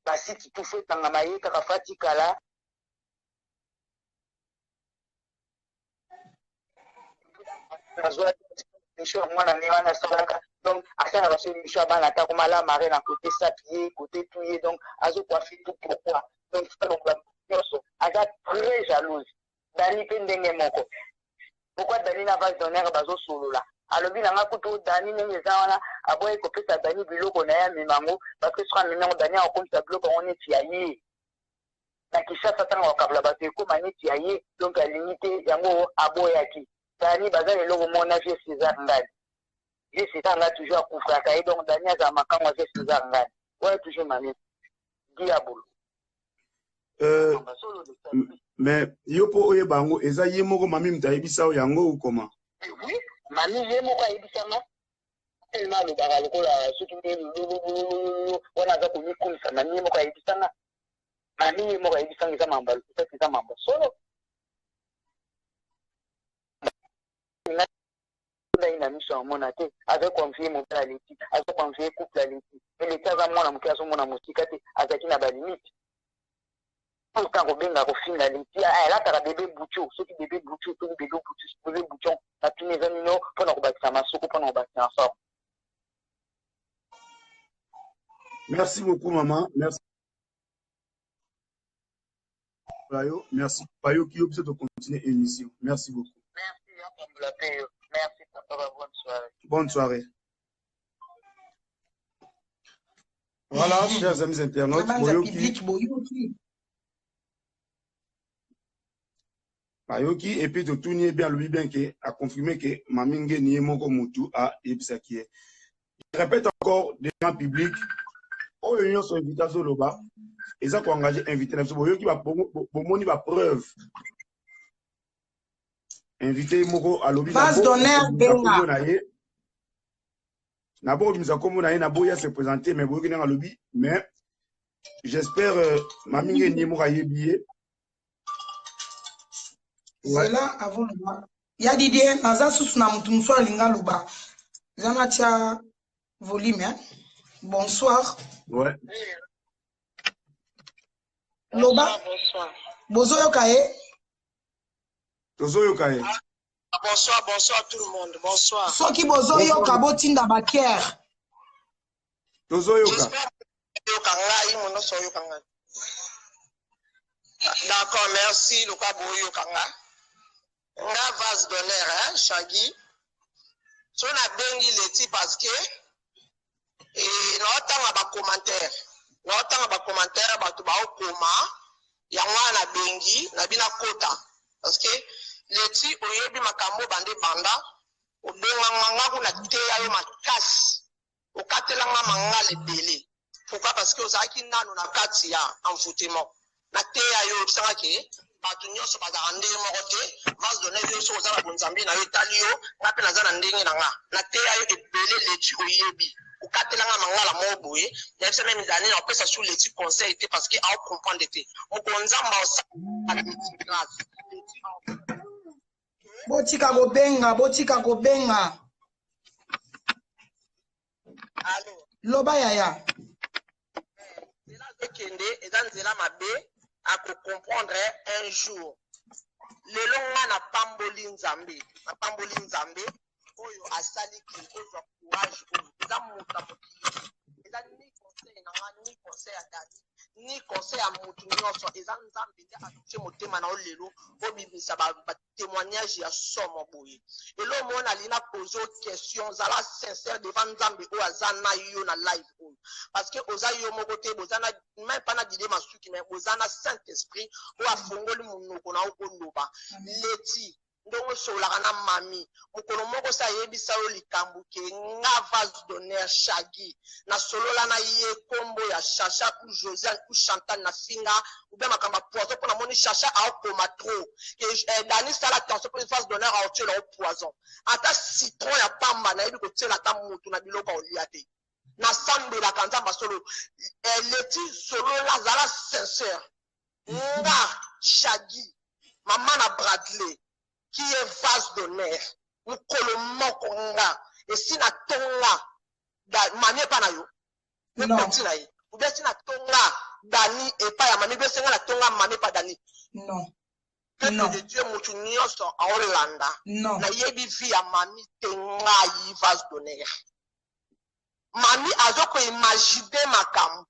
basiti tout fo ekangama ye kaka fo atikala. Nazwa émission ya mwana ne wana asalaka, donc asalaka so émission ya bana ata koma la mare na côté sapi ye côté tout ye, donc azo coiffe tout pourquoi, donc salongola nyonso, aza très jalouse. Dani mpe ndenge moko, pourquoi Dani na vase d'honneur bazosolola? Alobi na nga kutu Dani ndenge eza wana, aboyi kopesa Dani biloko na ye amema yango, parce que soki amemi yango, Dani akokomisa biloko yango neti ya ye na Kinshasa, ntango akabla bato ekóma neti ya ye, donc alingi te yango aboyaki. Dani baza na eloko moko na vieux César Ngadi. Vieux César Ngadi toujours akufraka ye, donc Dani azala makango ya vieux César Ngadi wana toujours mami diabolo. Mais yo mpo oyeba yango, eza ye moko mami moto ayebisa yo yango ou comment? Oui, mami ye moko ayebisanga, tellement alobaka lokola soki nde lololololo wana aza komikumisa. Mami ye moko ayebisanga, mami ye moko ayebisanga, eza mambo ya lokuta, eza mambo solo. Ngai na miso amona te, azali koenvie mobali aleki, aza koenvie couple aleki, mais leki aza mwana moke, azomona mosika te, azalaki na balimite tout temps kobenga kofinga leki alataka bebe bucho, soki bebe bucho, soki bebe bucho, bebe buchon natuni eza nino mpona kobakisa masoko, mpona kobakisa na forme. Merci beaucoup maman, merci yo, merci bayoki yo, biso tocontinue émission. Merci beaucoup. Merci, merci papa, bonne soirée. Bonne soirée. Voilà, chers amis internautes, boyoki, boyoki. Bayoki et puis totuni ye bien, alobi bien ke aconfirme ke Mami Ngeni ye moko mutu ayebisaki ye. Je répète encore devant public, oyo nyonso invité azoloba eza koengage invité na biso. Boyoki, bomoni bapreuve, invité moko alobi kombo na ye, nabokobimisa nkombo na ye, naboyi se présenter, mais boyoki ndenge alobi. Mais j'espère Mami Ngeni ye moko ayebi ye. Zela avant loba ya Didier, naza susu na motu mosusu alinga aloba, eza natia volume hein? Bonsoir. Ouais. Loba, bozoyoka ye? Tozoyoka ye. Bonsoir, bonsoir tout le monde. Bonsoir. Soki bozoyoka, botinda bacœur. Tozoyoka. J'espère oyoka ngai, monoso oyoka ngai. D'accord, merci loka boyoka nga. Nga vase d'honneur, hein, Shaggy. So nabengi Leti parce que eh, naotanga ba commentaire. Naotanga ba commentaire bato baokoma yango wana nabengi na bina kota parce que Leti oyebi makambo bande banda obenganga nga kuna teya yo makasi, okatelanga mangala ebele. Pourquoi? Parce que ozalaki nano na kati ya envoûtement. Nateya yo, oyebisanga ke bato nyonso bazalaka ndenge moko te. Vase d'honneur, yo soki oza na bonzambe na yo, etali yo. Nga mpe naza na ndenge na nga. Nateya yo ebele, Leti, oyebi okatelanga mangala moko boye. Nayebisa même Dani na opesa su Leti conseil te parce que acomprendre te. Mokolo Nzambe aosala Leti grâce, Leti. Botika kobenga, botika kobenga. Allo? Loba yaya. Nzela azokende eza nzela mabe, akocomprendre un jour. Lelo nga napamboli Nzambe, napamboli Nzambe oyo asali ke ozwa courage. Oyo eza moto ya mokili, eza ni conseil na nga, ni conseil ya Dani, ni conseil ya motu nyonso. Eza Nzambe nde atouche motema na yo lelo obimisa batémoignage ya somo boye. Elo mona ali na pose question, zala sincère devant Nzambe oyo aza na yo na live oyo, parce que oza yo moko te. Boza na même pas na Dide Masuki, mais boza na Saint Esprit oyo afongoli monoko na yo oloba. Leti, ndenge osololaka na mami, mokolo moko so ayebisa yo likambo ke nga vase d'honneur Shagi nasolola na ye nkombo ya Chacha ou Josiane ou Chantal na finga ou bien makambo ya poison, mpo namoni Chacha aokoma trop ke Dani, sala attention mpo vase d'honneur aotiela o poison. Ata citron ya pamba nayebi kotiela ata motu na biloko aolia te. Nasambelaka Nzambe solo. Leti, solola, zala sincère. Nga Shagi, mama na Bradley, qui est vase d'honneur, mokolo moko nga esi natonga mami epa na yo? Non. Petit na ye ou bien si natonga Dani epai ya mami, bien senga natonga mami epa Dani? Non. Peuple Non. de Dieu, motu nyonso aolanda, Non. nayebi vie ya mami te. Ngai vase d'honneur, mami azokoimagine makambo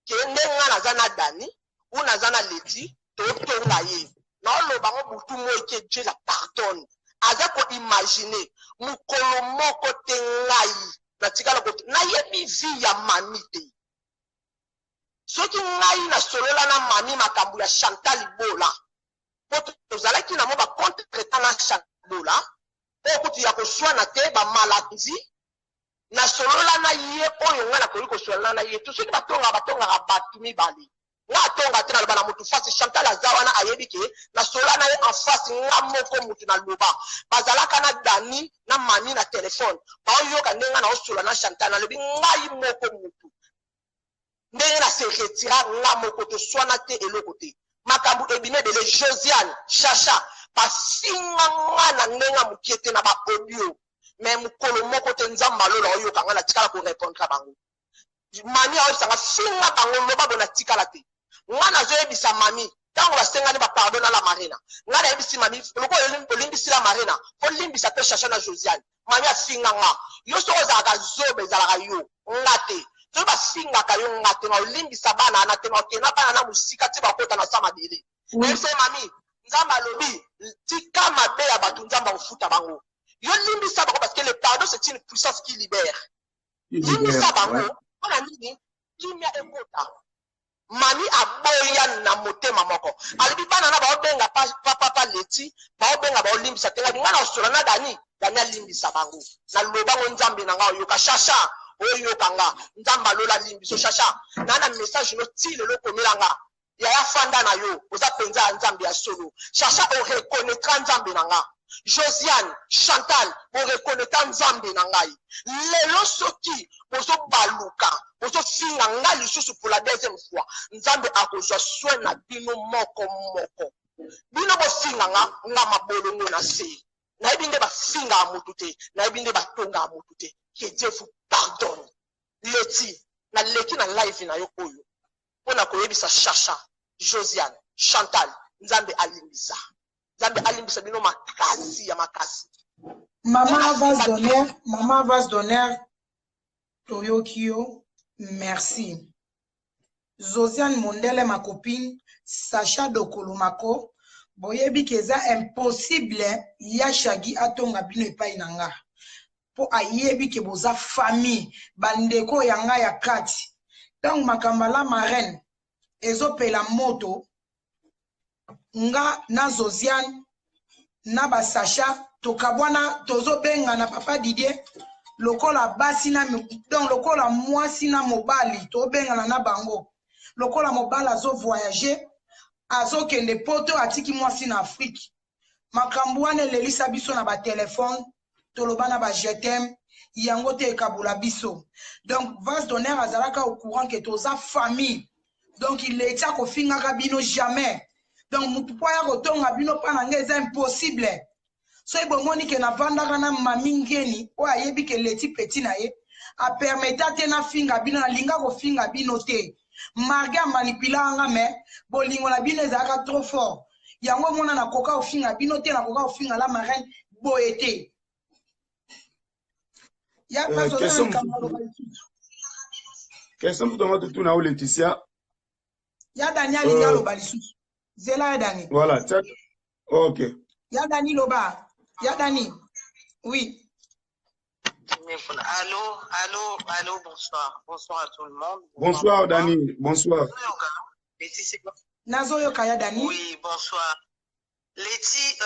ke nde nga naza na Dani ou naza na Leti totonga ye. Naoloba ngo butu moi ke Dieu la pardonne. Aza koimagine mokolo moko te ngai natikala ko nayebi vie ya mami te. Soki ngai nasolola na mami makambo ya Chantal Bola, po tozalaki na mo bacontretemps na Chantal Bola oyo kutu ya koswana te, bamaladi nasolola na ye oyo ngai nakoki kosolola na ye to. Soki batongaka, batongaka bato mibale. Nga atonga te, naloba na motu face. Chantal aza wana, ayebi ke nasolola na ye en face. Nga moko motu naloba, bazalaka na Dani na mami na telefone, baoyoka ndenge nga naosolola na Chantal. Nalobi ngai moko motu ndenge na se retira, nga moko toswana te, eloko te. Makambo ebima ebele. Josiane, Chacha bafinga nga na ndenge ya mokie te na baaudio, mais mokolo moko te, Nzambe alola oyoka nga, natikala korépondre bango. Mami aoyebisanga finga bango, loba bo, natikala te. Nga nazoyebisa mami, ntango basengani bapardon na la Marina, nga nayebisi mami, lokola olimbisi la Marina, fo limbisa mpe Chacha na Josiane. Mami afinga nga. Yo soki ozalaka zoba, ezalaka yo, nga te. Soki bafingaka yo, nga te. Na olimbisa bana wana te, na okenda bana na mosika ti bakota na sa mabele. Nayebisa ye mami, Nzambe alobi tika mabe ya bato, Nzambe akofuta bango. Yo limbisa bango, parce que le pardon, c'est une puissance qui libère. Limbisa bango. Mpona nini? Kimia ekota. Mami aboya na motema moko, alobi bana na baobenga papa Leti, baobenga, baolimbisa te. Ngai na osola na Dani, Dani alimbisa bango. Nalobango, Nzambe na nga oyoka. Shasha, oyoka nga, Nzambe alola limbiso. Shasha, naa na message no ti lelo okomela nga. Yaya, fanda na yo, oza mpenza ya Nzambe ya solo. Shasha, oreconnaîtra Nzambe na nga. Josiane, Chantal, boreconnaîtra Nzambe na ngai. Lelo soki bozobaluka, bozofinga nga lisusu pour la deuxième fois, Nzambe akozwa soin na bino moko moko. Bino bofinga nga, nga mabolongo na se, nayebi nde bafingaka motu te, nayebi nde batongaka motu te. Que Dieu vous pardonne. Leti, naleki na live na yo oyo mpo na koyebisa Chacha, Josiane, Chantal, Nzambe alimbisa. Nzambe alimbisa bino makasi ya makasi. Mama vase d'honneur, mama vase d'honneur, toyoki yo, merci. Zosiane Mondele ma copine, Sacha Dokolo Mako, boyebi ke eza impossible ya Shaggy atonga bino epai na nga. Po ayebi ke boza famille, bandeko ya nga ya kati. Tango makambo la marraine ezopela moto, nga na Zosiane na ba Sacha tokabwana, tozobengana papa Didier lokola basi na donc lokola mwasi na mobali, tobengana na bango lokola mobali azo voyager, azokende poto, atiki mwasi na Afrique. Makambo wana elelisa biso na ba telefone, toloba na ba je t'aime, yango te ekabola biso. Donc vase d'honneur azalaka au courant que toza famille, donc Leti akofingaka bino jamais. Donc mutu po aya kotonga bino mpa na ngai eza impossible. Soki bomoni ke navandaka na mami Ngeni oyo ayebi ke Leti petit na ye, apermeta te nafinga bino, nalinga kofinga bino te. Marge amanipulaka nga, mais bolingo na bino ezalaka trop fort. Yango omona nakoka kofinga bino te, nakoka kofinga la marraine boye te. Ya question mosusu yango totuna yo Laetitia. Ya Dani alingi aloba lisusu. Zela ya Dani. Voilà, ok. Ya Dani loba. Ya Dani. Oui. Allô, allô, allô, bonsoir. Bonsoir à tout le monde. Bonsoir, bonsoir Dani, bonsoir. Nazoyoka ya Dani. Oui, bonsoir. Leti,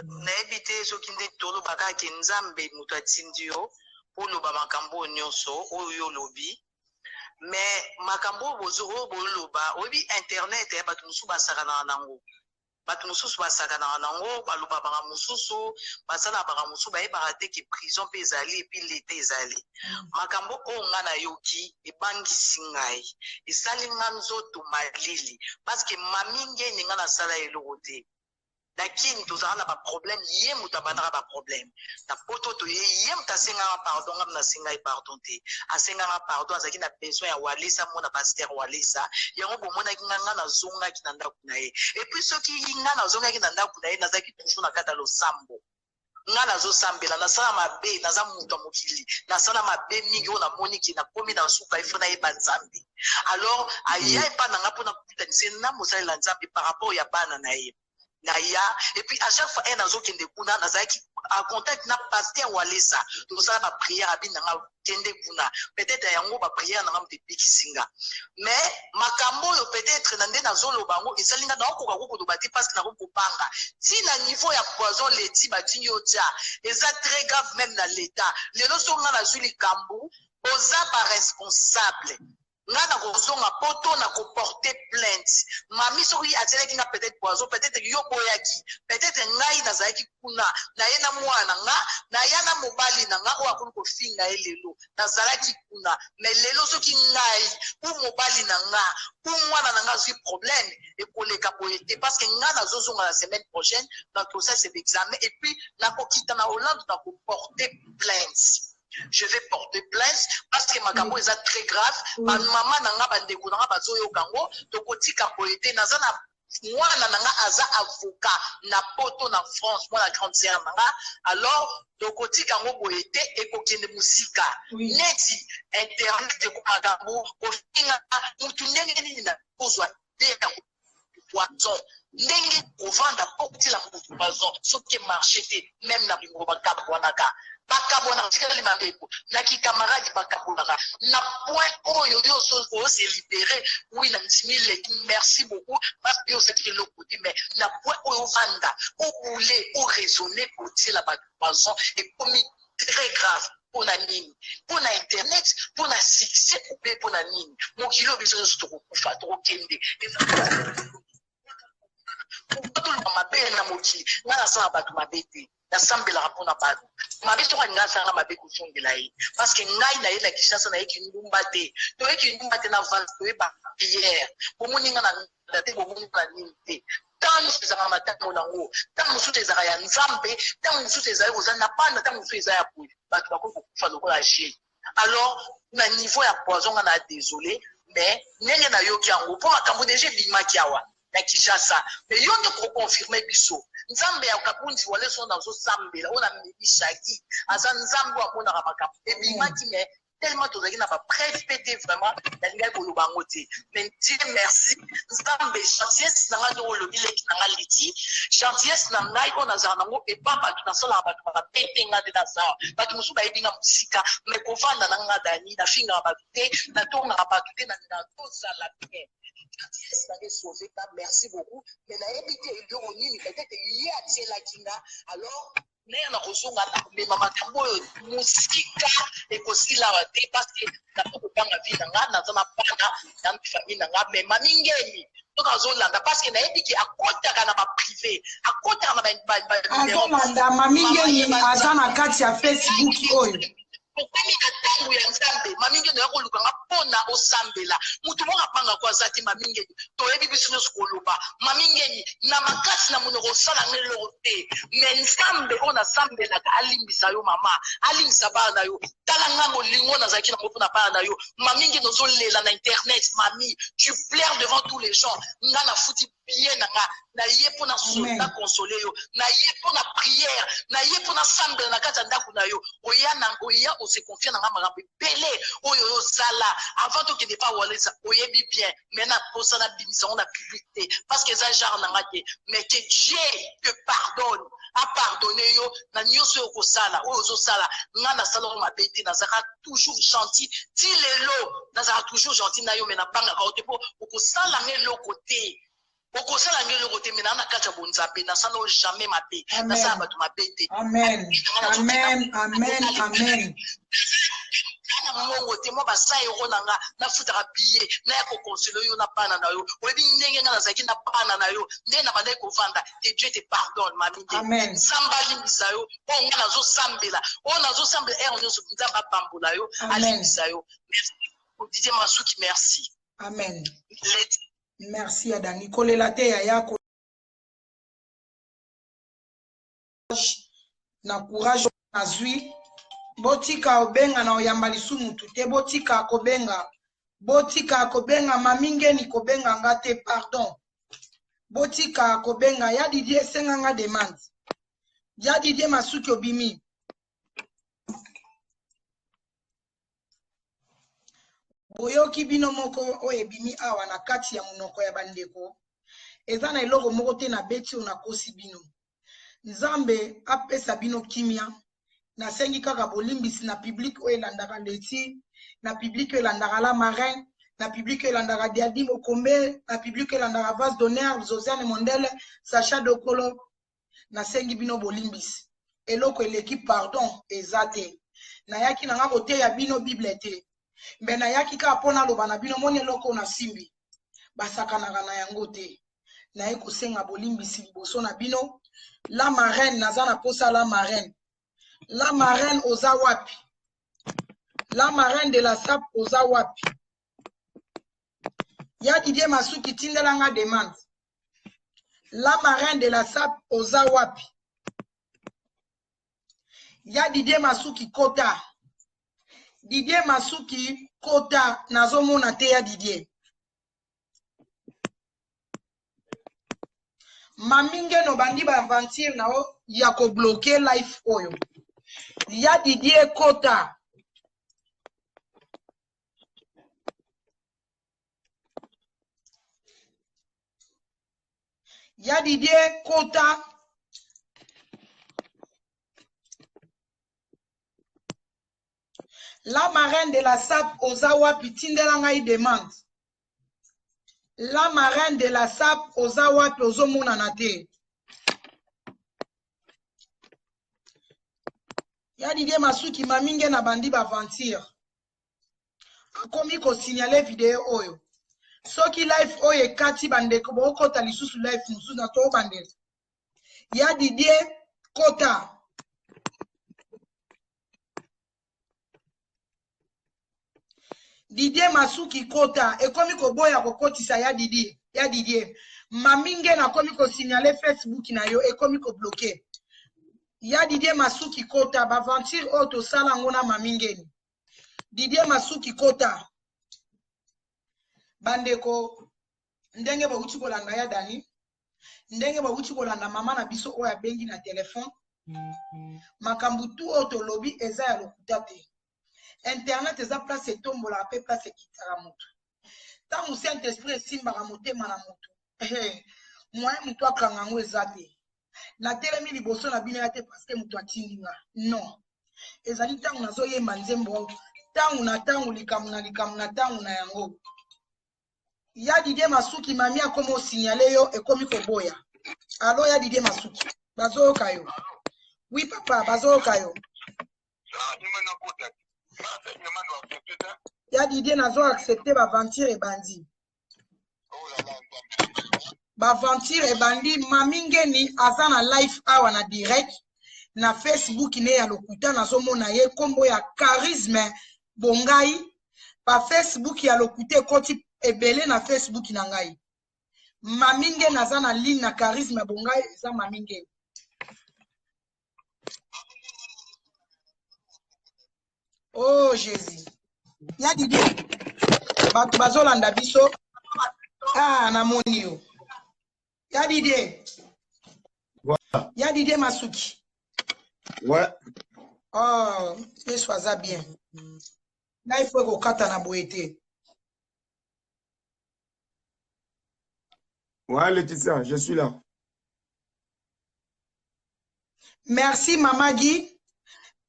nayebi te soki nde tolobaka ke Nzambe moto atindi yo mpo oloba makambo oyo nyonso oyo yo olobi. Mais makambo oyo boloba, oyebi internet, bato mosusu basakanaka nango. Bato mosusu basakanaka nango, baloba baka mosusu, basalaka baka mosusu, bayebaka te ke prison mpe ezali, et puis leta ezali. Makambo oyo nga nayoki ebangisi ngai, esali nga nzoto malili, parce que mami Ngeni, nga nasala eloko te. Na Kini tozalaka na baproblème, ye moto abandaka baproblème. Na poto toye, ye moto asengaka pardon, nga nasenga ye pardon te. Asengaka pardon, azalaki na besoin ya Walesa, mona pasteur Walesa. Yango bomonaki nga, nga nazongaki na ndako na ye. Et puis soki nga nazongaki na ndako na ye, nazalaki toujours na kati ya losambo. Nga nazosambela, nasala mabe, naza moto ya mokili, nasala mabe mingi oyo namoni ke nakomi na suka, ifo nayeba Nzambe. Alors aya epa na nga mpona kokutanisa ye na mosalela Nzambe par rapport ya bana na ye naya. Et puis à chaque fois e nazokende kuna, nazalaki en contact na pasteur Walesa, tozosala baprière. Abi nanga kende kuna, peut-être yango baprière nanga moto ebikisi nga. Mais makambo oyo peut-être na nde nazoloba yango esali nga naokoka ko koloba te, parce que nakoki kobanga ntina niveau ya poison. Leti batindi yo tia, eza très grave même na l'état. Lelo so nga nazwi likambo, oza baresponsable. Nga na kozonga poto na koporter plainte. Mami soki atielaki nga peut-être poison, peut-être yo boyaki, peut-être ngai nazalaki kuna naye na mwana nga, naya na mobali na nga oyo akomi kofinga ye lelo, nazalaki kuna. Mais lelo soki ngai ou mobali na nga ou mwana na nga azwi problème, ekoleka boye te, parce que nga nazozonga la semaine prochaine na process d'examen, et puis nakokita na Hollande, nakoporter plainte. Je vais porter plainte parce que makambo eza très grave. Bamama na nga, bandeko na nga bazoyoka yango, tokotika boye te. Naza na mwana na nga aza avocat na poto, na France, mwana grande sœur na nga. Alors tokotika yango boye te, ekokende mosika. Neti internet ekomakambo kofinga mutu, ndenge nini na kozwa te ya poison, ndenge kovanda mpo kotila motu poison, soki marché te, même na bingo bakabwanaka, bakabwanaka, tikali mabeko na kikamaradi, bakabwanaka. Na point oyo yo ose libéré, oui, na ndimi leki, merci beaucoup, parce que osalaki eloko te. Mais na point oyo ovanda, obule, oraisonne, kotiela bato poison ekomi très grave. Mpona nini? Mpona internet, mpona succès, mpe mpona nini? Mokili oyo biso nyonso tokokufa, tokokende. Toloba mabe na mokili, nga nasala bato mabe te, nasambelaka mpona bato mabe. Soki alinga asalanga mabe, kozongela ye, parce que ngai naye na Kinshasa, nayeki ndumba te, toyeki ndumba te na vase, toyeba prière. Bomoni nga na te, bomoni nga na nini te. Ntango nyonso ezalaka na ntango nango, ntango mosusu ezalaka ya Nzambe, ntango mosusu ezali koza na bana, ntango mosusu eza ya boye, bato bakoki kokufa lokola je. Alors na niveau ya poison, nga na désolé, mais ndenge nayoki yango, mpo makambo déjà ebimaki awa. ya Kinshasa. Mais yo nde ko confirmer biso. Nzambe ya Kabundi Walesa oyo nazosambela, oyo namemi Shagi, aza Nzambe oyo amonaka makambo. Ebimaki mais tellement tozalaki na ba preuve pe te vraiment nalingaki koloba yango te. Mais Dieu merci, Nzambe gentillesse na ngai ndenge olobi leki na ngai Liti, gentillesse na ngai oyo nazala nango epa bato, nasalaka bato mabe te ngai nde naza awa. Bato mosusu bayebi ngai mosika mais kovanda na ngai Dani, nafingaka bato te, natongaka bato te, nalingaka tozala bien. Gentillesse na nga esauve nga, merci beaucoup. Mais nayebi te eloko nini peut-etre ye atielaki nga alors naye nakozonga nakomema makambo oyo mosika ekosila awa te parce que naza kobanga vie na nga naza na bana na famille na nga mais mami ngeni soki azolanda parce que nayebi ke akotaka na ba privé akotaka na ba azolanda mami ngeni aza na kati ya facebook oyo okomi na ntango ya nzambe maminge noya koluka nga mpona osambela moto moko abanga ko aza te mamingeni toyebi biso nyonso koloba mamingeni na makasi na monoko osala nga eloko te me nzambe oyo nasambelaka alimbisa yo mama alimbisa bana na yo tala nga bolingo nazalaki nango mpona bana na yo mamingeni ozolela na internet mami tu pleure devant tous les gens nga nafuti billet na nga na ye mpo na na console yo na ye mpo na prière na ye mpo na sambela na kati ya ndako na yo oya na oya ose confie na nga makambo ebele oyo oyo osala avant tokende pa walesa oyebi bien mais na posa na bimisa yango na public te parce que eza genre na nga te mais que Dieu te pardonne apardonne yo na nyonso oyo okosala oyo ozosala nga nasala yango mabe te nazalaka toujours gentil ti lelo nazalaka toujours gentil na yo me nabangaka yo te mpo okosala nga eloko te okosala nga eloko te me naa na kati ya bonzambe nasala yo jamais mabe nasala bato mabe te amen amen amen amen na mbongo te mwa ba 100 euro na nga nafutaka billet naya kokonsole yo na bana na yo oyebi ndenge nga nazalaki na bana na yo ndenge na bandaki kovanda que Dieu te pardonne mami nde nzambe alimbisa yo oyo nga nazosambela oyo nazosambela heure nyonso nzambe apambola yo alimbisa yo merci Didier Masuki merci amen Leti. merci ya Dani kolela te yaya na courage nazwi botika obenga na oyamba lisu mutu te botika kobenga botika kobenga mami ngeni kobenga nga te pardon botika kobenga ya Didier esenga nga demande ya Didier Masuki obimi boyoki bino moko oyo ebimi awa na kati ya monoko ya bandeko eza na eloko moko te nabeti oyo nakosi bino nzambe apesa bino kimia nasengi kaka bolimbisi na public oyo elandaka leti na public oyo elandaka la marraine na public oyo elandaka diadi mokombe na public oyo elandaka vase d'honneur zosiane mondele sacha dokolo nasengi bino bolimbisi eloko eleki pardon eza te nayaki na nga koteya bino bible te mbe nayaki kaka mpo naloba na bino moni eloko oyo nasimbi basakanaka na yango te naye kosenga bolimbisi liboso na bino la marraine naza na posa la marraine la marraine oza wapi la marraine de la sap oza wapi ya Didier Masuki tindela nga demande la marraine de la sap oza wapi ya Didier Masuki kota Didier Masuki kota nazomona te ya Didier Mami Ngeno bandi ba aventure na yo ya ko bloquer life oyo. Ya Didier kota. Ya Didier kota. La marraine de la SAP oza wapi tindela ngai demande. La marraine de la SAP oza wapi ozomonana te. Ya Didier Masuki mami nge na bandi ba aventure. Akomi ko signaler video oyo. Soki live oyo ekati bandeko bokota lisusu live mosusu na tobandela. Ya Didier kota. Didier Masuki kota ekomi koboya kokotisa ya Didier ya Didier mami nge nakomi ko signaler Facebook na yo ekomi ko bloquer ya Didier Masuki kota ba aventure oyo tosala yango na mami ngeni Didier Masuki kota bandeko. Ndenge bowuti kolanda ya Dani, ndenge bowuti kolanda mama na biso oyo abengi na telefone, makambo tu oyo tolobi eza ya lokuta te. Internet eza place etombolaka mpe place ekitaka motu. Ntango Saint Esprit esimbaka motema na motu, moyen motu akanga yango eza te. Natelemi liboso na bino ya te parce que moto atindi nga. Non. Ezali ntango nazoyemba nzembo ntango na ntango, likambo na likambo na ntango na yango. Ya Didier Masuki, mami akomi osignale yo, ekomi koboya. Alo ya Didier Masuki, bazoyoka yo. Oui papa, bazoyoka yo. Ya Didier, nazo accepter baventure ebandi. Baventure ebandi. Mami Ngeni aza na live awa na direct na Facebook ne ya lokuta, nazomona ye nkombo ya Charisme Bongai. Ba Facebook ya lokuta ekoti ebele na Facebook na ngai. Mami Ngeni aza na ligne na Charisme Bongai, eza Mami Ngeni. Oh Jésus. Ya Didier, bato bazolanda biso. Ah, namoni yo. Ya Didier. Voilà. Ya Didier Masuki. Ouais. Oh, Yesu aza bien. Ngai fo ekokata na boye te. Ouais, Laetitia, je suis là. Merci Mama Guy.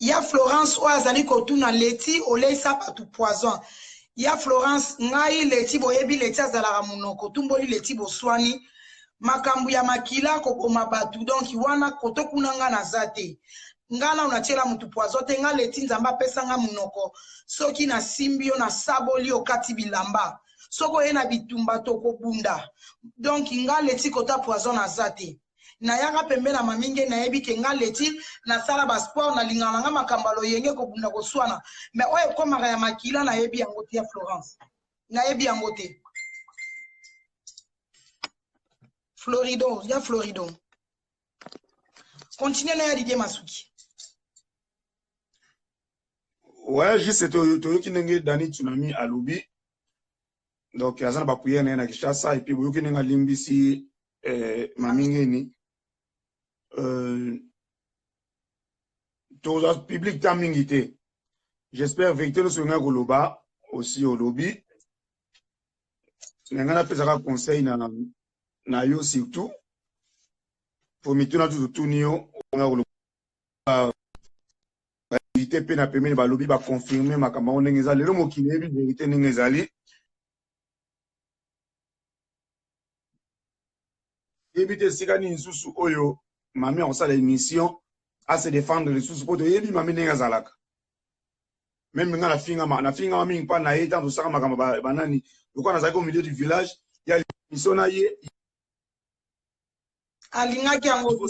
Ya Florence oyo azali kotuna Leti oleisa bato poison. Ya Florence, ngai Leti boyebi Leti azalaka monoko, tumboli Leti boswani makambo ya makila koboma bato, donc wana koto kuna nga naza te. Nga nanu natiela mutu poison te, nga Leti Nzambe apesa nga monoko, soki nasimbi yo nasaboli yo kati bilamba, soki oye na bitumba tokobunda. Donc nga Leti kota poison naza te. Nayaka pembe na mami nge nayebi ke nga Leti nasala ba sport, nalingaka na nga makambo ya loyenge kobunda koswana, mais oyo ekomaka ya makila nayebi yango te. Ya Florence nayebi yango te. Florido, ya Florido, continue na ya Didier Masuki. Ouais, juste toyoki ndenge Dani Tsunami alobi. Donc aza na ba prière na ye na Kinshasa et puis boyoki ndenge alimbisi Mami Ngeni. Toza public ta mingi te. J'espère vérité nyonso ngai koloba aussi olobi. Na ngai napesaka conseil na yo surtout po mituna tu totuni yo ngai koloba vérité mpe na pembeni balobi baconfirme makambo yango ndenge eza lelo mokili eyebi vérité ndenge ezali. Yebi te esika nini lisusu oyo mami akosala émission a se défendre lisusu po toyebi mami ndenge azalaka. Meme nga nafingama mingi mpa na ye ntango tosaka makambo banani lokola nazalaki au milieu du village ya émission na ye. Alingaki yango.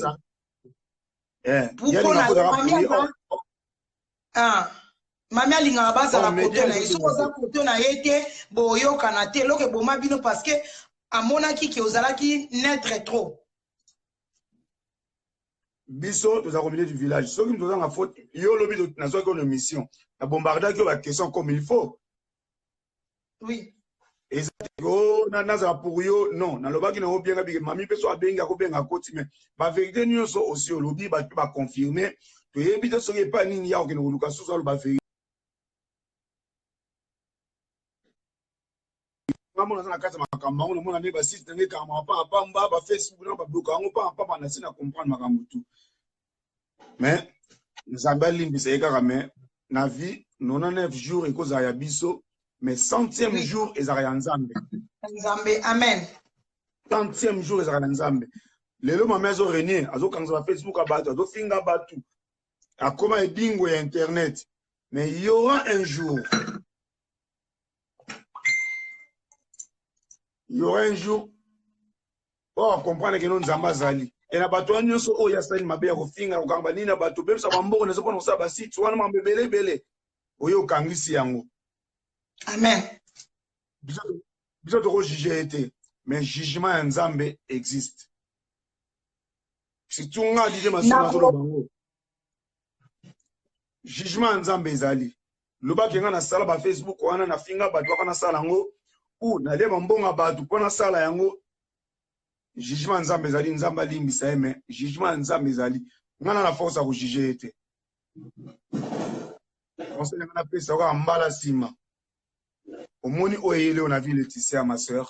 Mami alingaka bazala kote na ye, soki oza kote na ye te boyokana te, eloko eboma bino parce que amonaki ke ozalaki neutre trop. Biso tozala au milieu du village, soki moto ozanga faute yo olobi nazwaki ono émission na bombardaki yo baquestion comme il faut. Oui. Eza o nazala pour yo non, nalobaki nango bien bike mami mpe so abengi akobenga akoti, mais bavérité nyonso osi olobi bato mpe baconfirme. Toyebi te soki epai nini ya kokende koluka susu aloba vérité. Ngamona aza na kati ya makambo yango, namona nde basite ndenge ekangama pamba pamba, bafacebook na babloka yango pamba pamba, nasi na comprendre makambo tu. Mais Nzambe alimbisa ye kaka. Mais na vie 99 jours ekozala ya biso, mais 100e jour ezalaka ya Nzambe. Nzambe, amen. 100e jour ezalaka ya Nzambe. Lelo mama azo renier, azokangisa ba Facebook ya bato, azofinga bato, akoma edingo ya internet, mais il y aura un jour, il y aura un jour oyo acomprendre ke no Nzambe azali e na bato wana nyonso oyo asali mabe ya kofinga kokanga banini na bato obebisa bambongo nazo mpona kosala basite wana makambo ebele ebele oyo okangisi yango. Amen. Biso tokojuge ye te, mais jugement ya Nzambe existe. Surtout nga Didie Masuki nazoloba yango, jugement ya Nzambe ezali. Lobaki nga nasala bafacebook wana nafinga bato waka nasala yango. Ou nalie bambongo ya bato mpo nasala yango. Jugement ya Nzambe ezali, Nzambe alimbisa ye, mais jugement ya Nzambe ezali. Nga na na force ya kojuge ye te. Conseil na nga napesa yo kaka mbala nsima. Omoni oyo eyeli yo na vie Laetitia, ma sœur,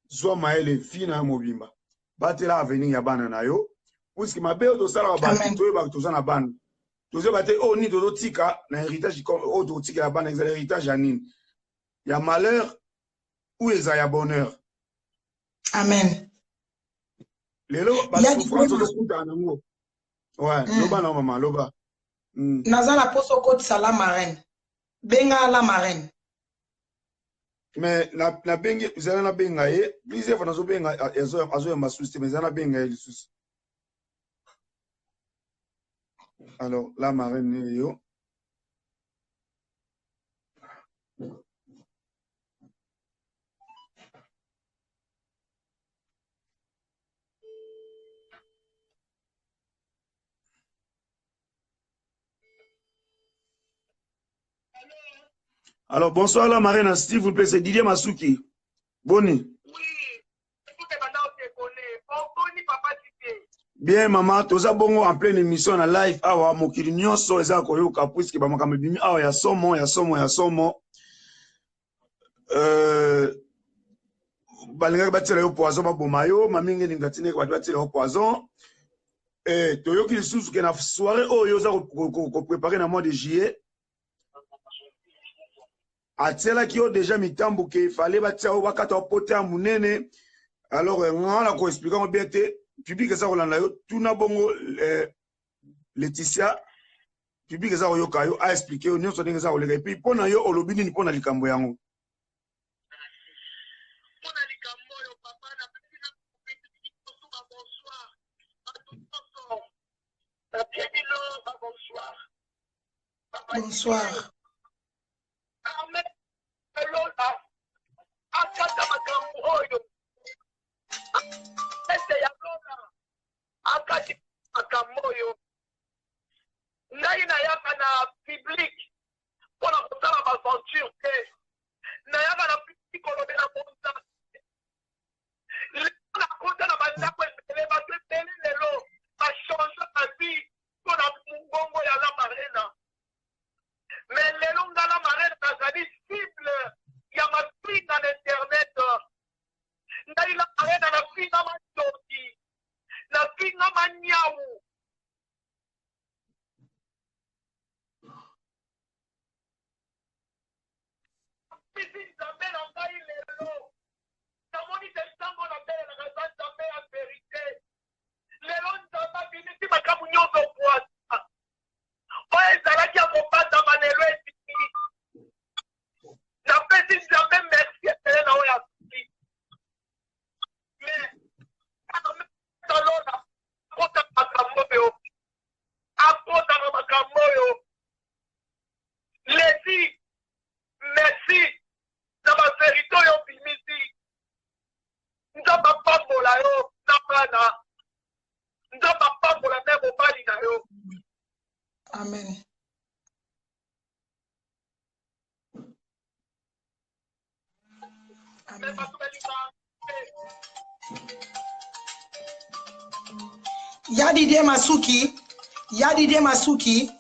zwa mayele vie na yo mobimba. Batela avenir ya bana na yo. Puisque mabe oyo tosalaka bato, toyebaka toza na bana. Tozoyeba te oyo nini tozotika na héritage oyo tokotikela bana ezala héritage ya nini? Ya malheur ou eza ya bonheur? Amen. Lelo ba souffrance ozokutana nango. Ouais, loba na mama, loba. Naza na poso okotisa la marraine. Benga la marraine. Mais na na bengi zala na benga ye plusieurs fois nazo benga azo yamba susu te mais zala na benga ye lisusu. Alors la marraine yo. Alors, bonsoir la marraine, s'il vous plaît, c'est Didier Masuki. Boni. Oui, Bien maman, toza bongo en pleine émission na live awa mokili nyonso eza koyoka puisque ba makambo ebimi awa ya somo ya somo ya somo. Euh, balingaki batiela yo poison baboma yo mamingi elingi atindaki bato batiela yo poison eh, toyoki lisusu ke na soirée oyo oza koprépare na mois de juillet atielaki yo deja mitambo ke fale batia yo bakata yo pota ya monene alors eh, nga na koexplike yango bien te public eza kolanda yo tuna bongo eh, Laetitia public eza koyoka yo aexplike yo nyonso ndenge eza koleka epuis mpo na yo olobi nini mpo na likambo yango mpo na likambo oyo papa napesi na bino ba bonsoir bato nyonso napie bino ba bonsoir. Bonsoir. Amen. Lola akata makambo oyo ete ya Lola akati makambo oyo ngai nayaka na public mpo na kosala baventure te nayaka na public kolobela bonzambe lelo nakota na bandako ebele bato ebele lelo bachange ba vie mpo na mongongo ya la marena me lelo nga la marena nazali cible ya mafinga na internet ngai la marena nafingama ndoki nafingama nyau Napesi Nzambe na ngai lelo. Namoni te ntango nabelelaka eza Nzambe ya verite. Lelo Nzambe abimisi makambo nyonso pwasa. Oyo ezalaki ya kobatama lelo ebimi. Napesi Nzambe merci ebele na oyo asali. Mais lola akota makambo oyo akotaka makambo oyo Leti merci na ba verite oyo obimisi nzambe apambola yo na bana nzambe apambola me mobali na yo. Amen. Me bato balingaka te. Ya Didier Masuki, ya Didier Masuki,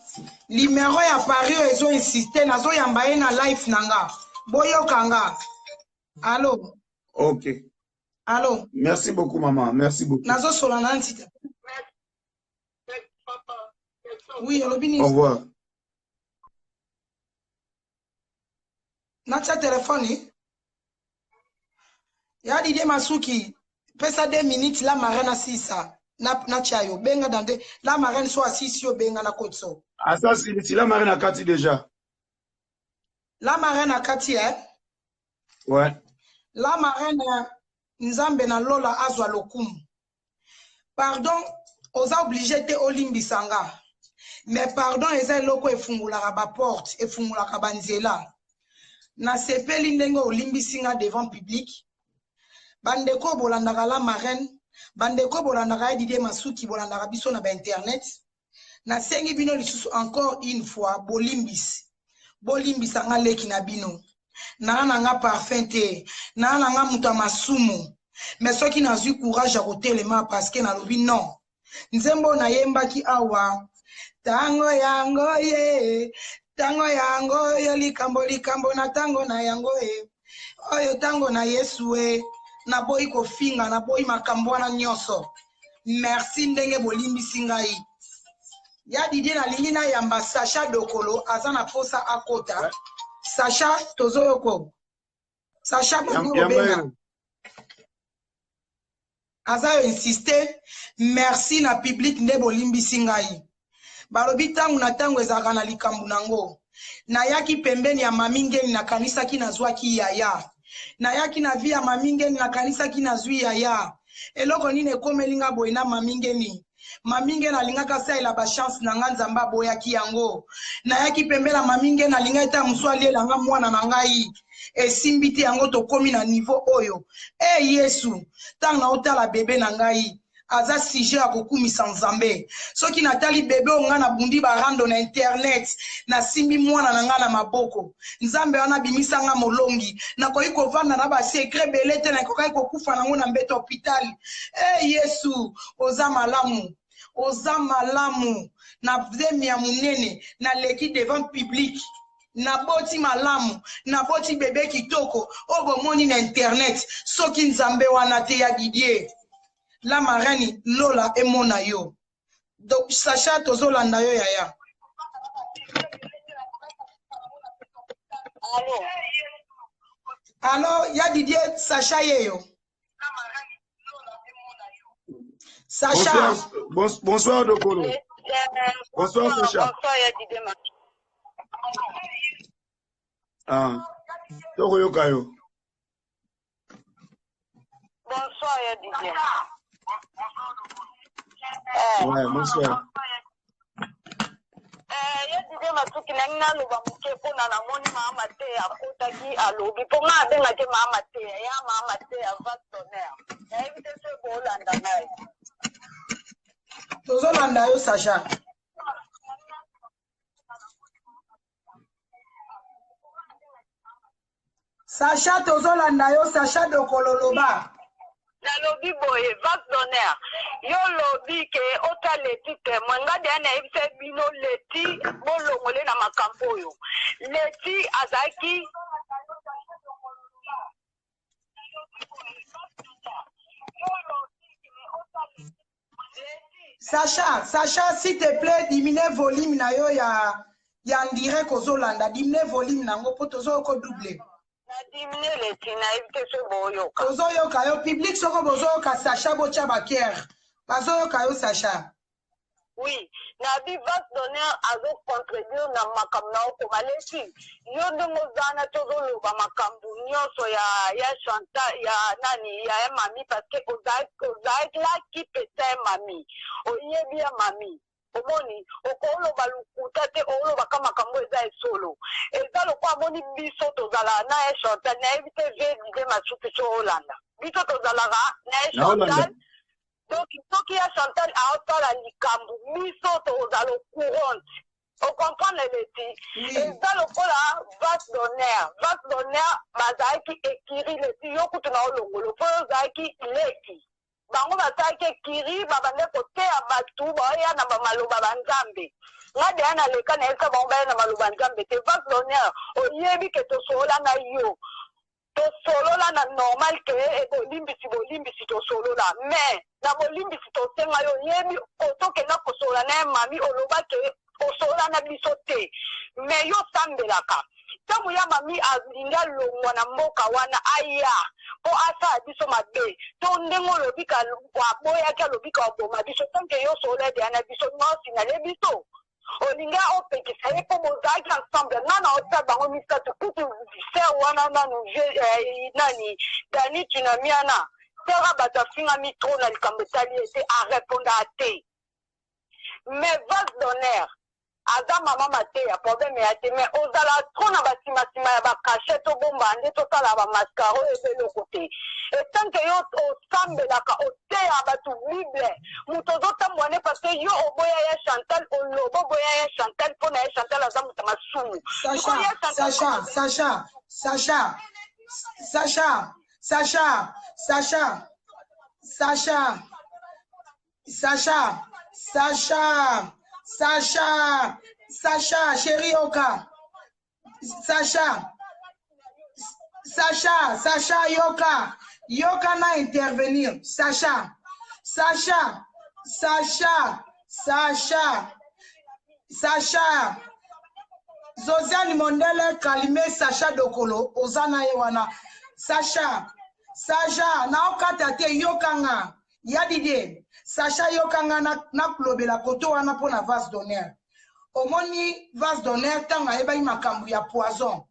numero ya Paris oyo ezo insister, nazoyamba ye na live na nga. Boyoka nga. Allo. Ok. Allo. Merci beaucoup maman, merci beaucoup. Nazosola na ntita. Oui, olobi nini? Au revoir. Natia telefone. Ya Didier Masuki, pesa 2 minutes la marraine asisa. Na natia yo benga dans deux la marraine so asisi yo benga na kotso. Asa silisi la marraine akati déjà. La marraine akati eh? Ouais. La marraine Nzambe na lola azwa lokumu. Pardon oza oblige te olimbisa nga mais pardon eza eloko efungolaka ba porte efungolaka ba nzela nasepeli ndenge olimbisi nga devant public bandeko oyo bolandaka la marraine bandeko oyo bolandaka ye Didier Masuki bolandaka biso na ba internet nasengi bino lisusu encore une fois bolimbisi bolimbisa nga leki na bino. Naa na nga parfum te, naa na nga moto ya masumu. Mais soki nazwi courage ya kotelema parce que nalobi non. Nzembo oyo nayembaki awa, tango yango ye, tango yango yo likambo likambo na tango na yango ye. Oyo tango na Yesu e, naboyi kofinga, naboyi makambo wana nyonso. Merci ndenge bolimbisi ngai. Ya Didier nalingi nayamba Sacha Dokolo aza na posa akota. Sacha tozoyoko. Sacha bandi kobenga. Aza yo insiste. Merci na public nde bolimbisi ngai. Balobi ntango na ntango ezalaka na likambo nango. Nayaki pembeni ya Mami Ngeni nakanisaki nazwaki yaya. Nayaki na vie ya Mami Ngeni nakanisaki nazwi yaya. Eloko nini ekomeli nga boye na Mami Ngeni? Mami Ngeni alingaki asalela ba chance na nga Nzambe aboyaki yango. Nayaki pembeni ya Mami Ngeni alingaki ta mosusu aliela nga mwana na ngai. Esimbi te yango tokomi na niveau oyo. Eh Yesu, ntango naotala bebe na ngai aza sujet ya kokumisa Nzambe. Soki natali bebe oyo nga nabundi ba rando na internet, nasimbi mwana na nga na maboko. Nzambe wana abimisa nga molongi. Nakoki kovanda na ba secret ebele te, nakokaki kokufa nango na mbeto hopital. Eh Yesu, oza malamu. Oza malamu. Na zemi ya munene, naleki devant public. Naboti malamu, naboti bebe kitoko oyo bomoni na internet. Soki Nzambe wana te ya Didier la marraine lola emona yo. Donc Sacha tozolanda yo yaya. Allo. Allo ya Didier Sacha yeyo. Sacha. Bonsoir, bonsoir Dokolo. Bonsoir Sacha. Bonsoir ya Didier. Ah. Tokoyoka yo. Bonsoir ya Didier. Ouais, bonsoir. Eh, ya Didier Masuki nangi naloba moke mpona namoni mama te akotaki alobi mpo ngai abengaki mama te ya mama te ya vaste d'honneur nayebi te soki boolanda ngai. Tozolanda yo Sacha. Sacha tozolanda yo Sacha Dokolo loba. Nalobi boye vaste d'honneur yo lobi ke ota leti témoin nga deya nayebisa bino leti bolongole na makambo oyo leti azalaki Sacha, Sacha, s'il te plaît, diminue volume na yo ya ya direct ozolanda, diminue volume nango po tozoyoka double. Na diminue leti nayebi te soki boyoka. Tozoyoka yo public soko bozoyoka Sacha botia ba cœur. Bazoyoka yo Sacha. Oui, nabi vaste d'honneur azo contredire na makambo na okoma lesi yo ndenge oza wana tozoloba makambo nyonso ya ya Chantal ya nani ya ya mami parce que ozalaki peta ya mami oyebi ya mami omoni okoloba lokuta te olobaka makambo eza esolo eza lokola amoni biso tozala na ya Chantal nayebi te vie Didier Masuki so olanda biso tozalaka na ya Chantal. Donc soki ya Chantal aosala likambo biso tozala courante ocomprendre leti eza lokola vaste d'honneur vaste d'honneur bazalaki ekiri leti yo kutu na olongolo mpo yo ozalaki leki bango basalaki ekiri babande koteya bato baoya na bamaloba ba nzambe nga deya naleka nayebisa bango baya na maloba nzambe te vaste d'honneur oyebi ke tosolola na yo tosolola na normal ke bolimbisi bolimbisi tosolola mais na bolimbisi tosenga yo oyebi otokenda kosolola na ye mami oloba ke osolola na biso te mais yo osambelaka ntango ya mami alingi alongwa na mboka wana aya mpo asala biso mabe to ndenge olobi ka aboyaki alobi ka oboma biso tanke yo osolola deya na biso nosinale biso olingi opekisa ye mpo bozalaki ensemble nga na otala bango misato kutu ser wana nanu nani Dani Tunamiana sera bato afingami trop na likambo etali ye te arépondaka te mais vase d'honneur aza mama mateya problème ya te mais ozala trop na basimasima ya bakashe tobomba nde tosala bamascara oyo eza eloko te etanke yo osambelaka oteya bato biso. Bible, moto ozotambola ne parce que yo oboya ya Chantal, oloba oboya ya Chantal mpo na ya Chantal aza moto ya masumu. Sacha, Sacha, Sacha, Sacha, Sacha, Sacha, Sacha, Sacha, Sacha, Sacha, Sacha, Sacha, chérie Oka. Sacha, Sacha, Sacha, yoka, yoka na intervenir. Sacha, Sacha, Sacha, Sacha, Sacha. Zosiane Mondele Kalime Sacha Dokolo oza na ye wana. Sacha, Sacha, naokata te yoka nga. Ya Didier, Sacha yoka nga na nakulobela koto wana mpo na vase d'honneur. Omoni vase d'honneur ntango ayebaki makambo ya poison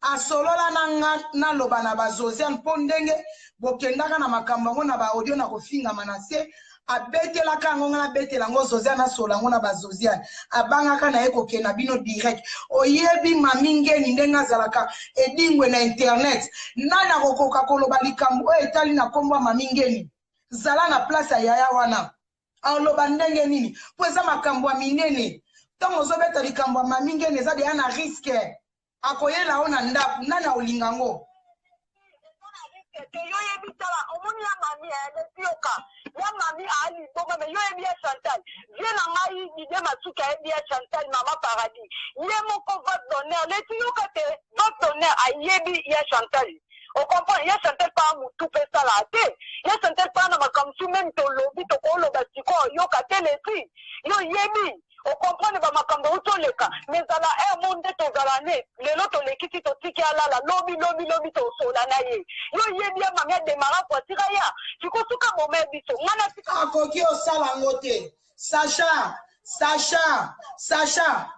asolola na nga naloba na ba Zosiane mpo ndenge bokendaka na makambo yango na ba audio na kofingama na se abetelaka yango nga nabetela yango Zosiane asola yango na ba Zosiane abangaka na ye kokende na bino direct. Oyebi mami Ngeni ndenge azalaka edingwe na internet, nani akokoka koloba likambo oyo etali na kombo ya mami Ngeni? Zala na place ya yaya wana aloba ndenge nini? Mpo eza makambo ya minene. Ntango ozobeta likambo ya mami Ngeni eza deya na risque, akoyela yo na ndako, nani akolinga yango? Te yo yebi tala omoni ya mami eh, yoka ya mami aliboma me yo yebi ya Chantal vie na ngai Didier Masuki ayebi ya Chantal mama paradis ye moko vote d'honneur leti yoka te vote d'honneur ayebi ya Chantal ocomprendre ya Chantal pa mutu mpe esalaka te ya Chantal pa na makambo su meme tolobi tokoloba sikoyo yoka te leti yo yebi ocomprendre ba makambo euti oleka mais ezala heure mo nde tozala ne lelo tolekisi totiki alala lobi lobi lobi tosola na ye yo yebi ya mami ademara voiture aya sikosuka boma ya biso nga na tika akoki osala yango te Sacha, Sacha, Sacha,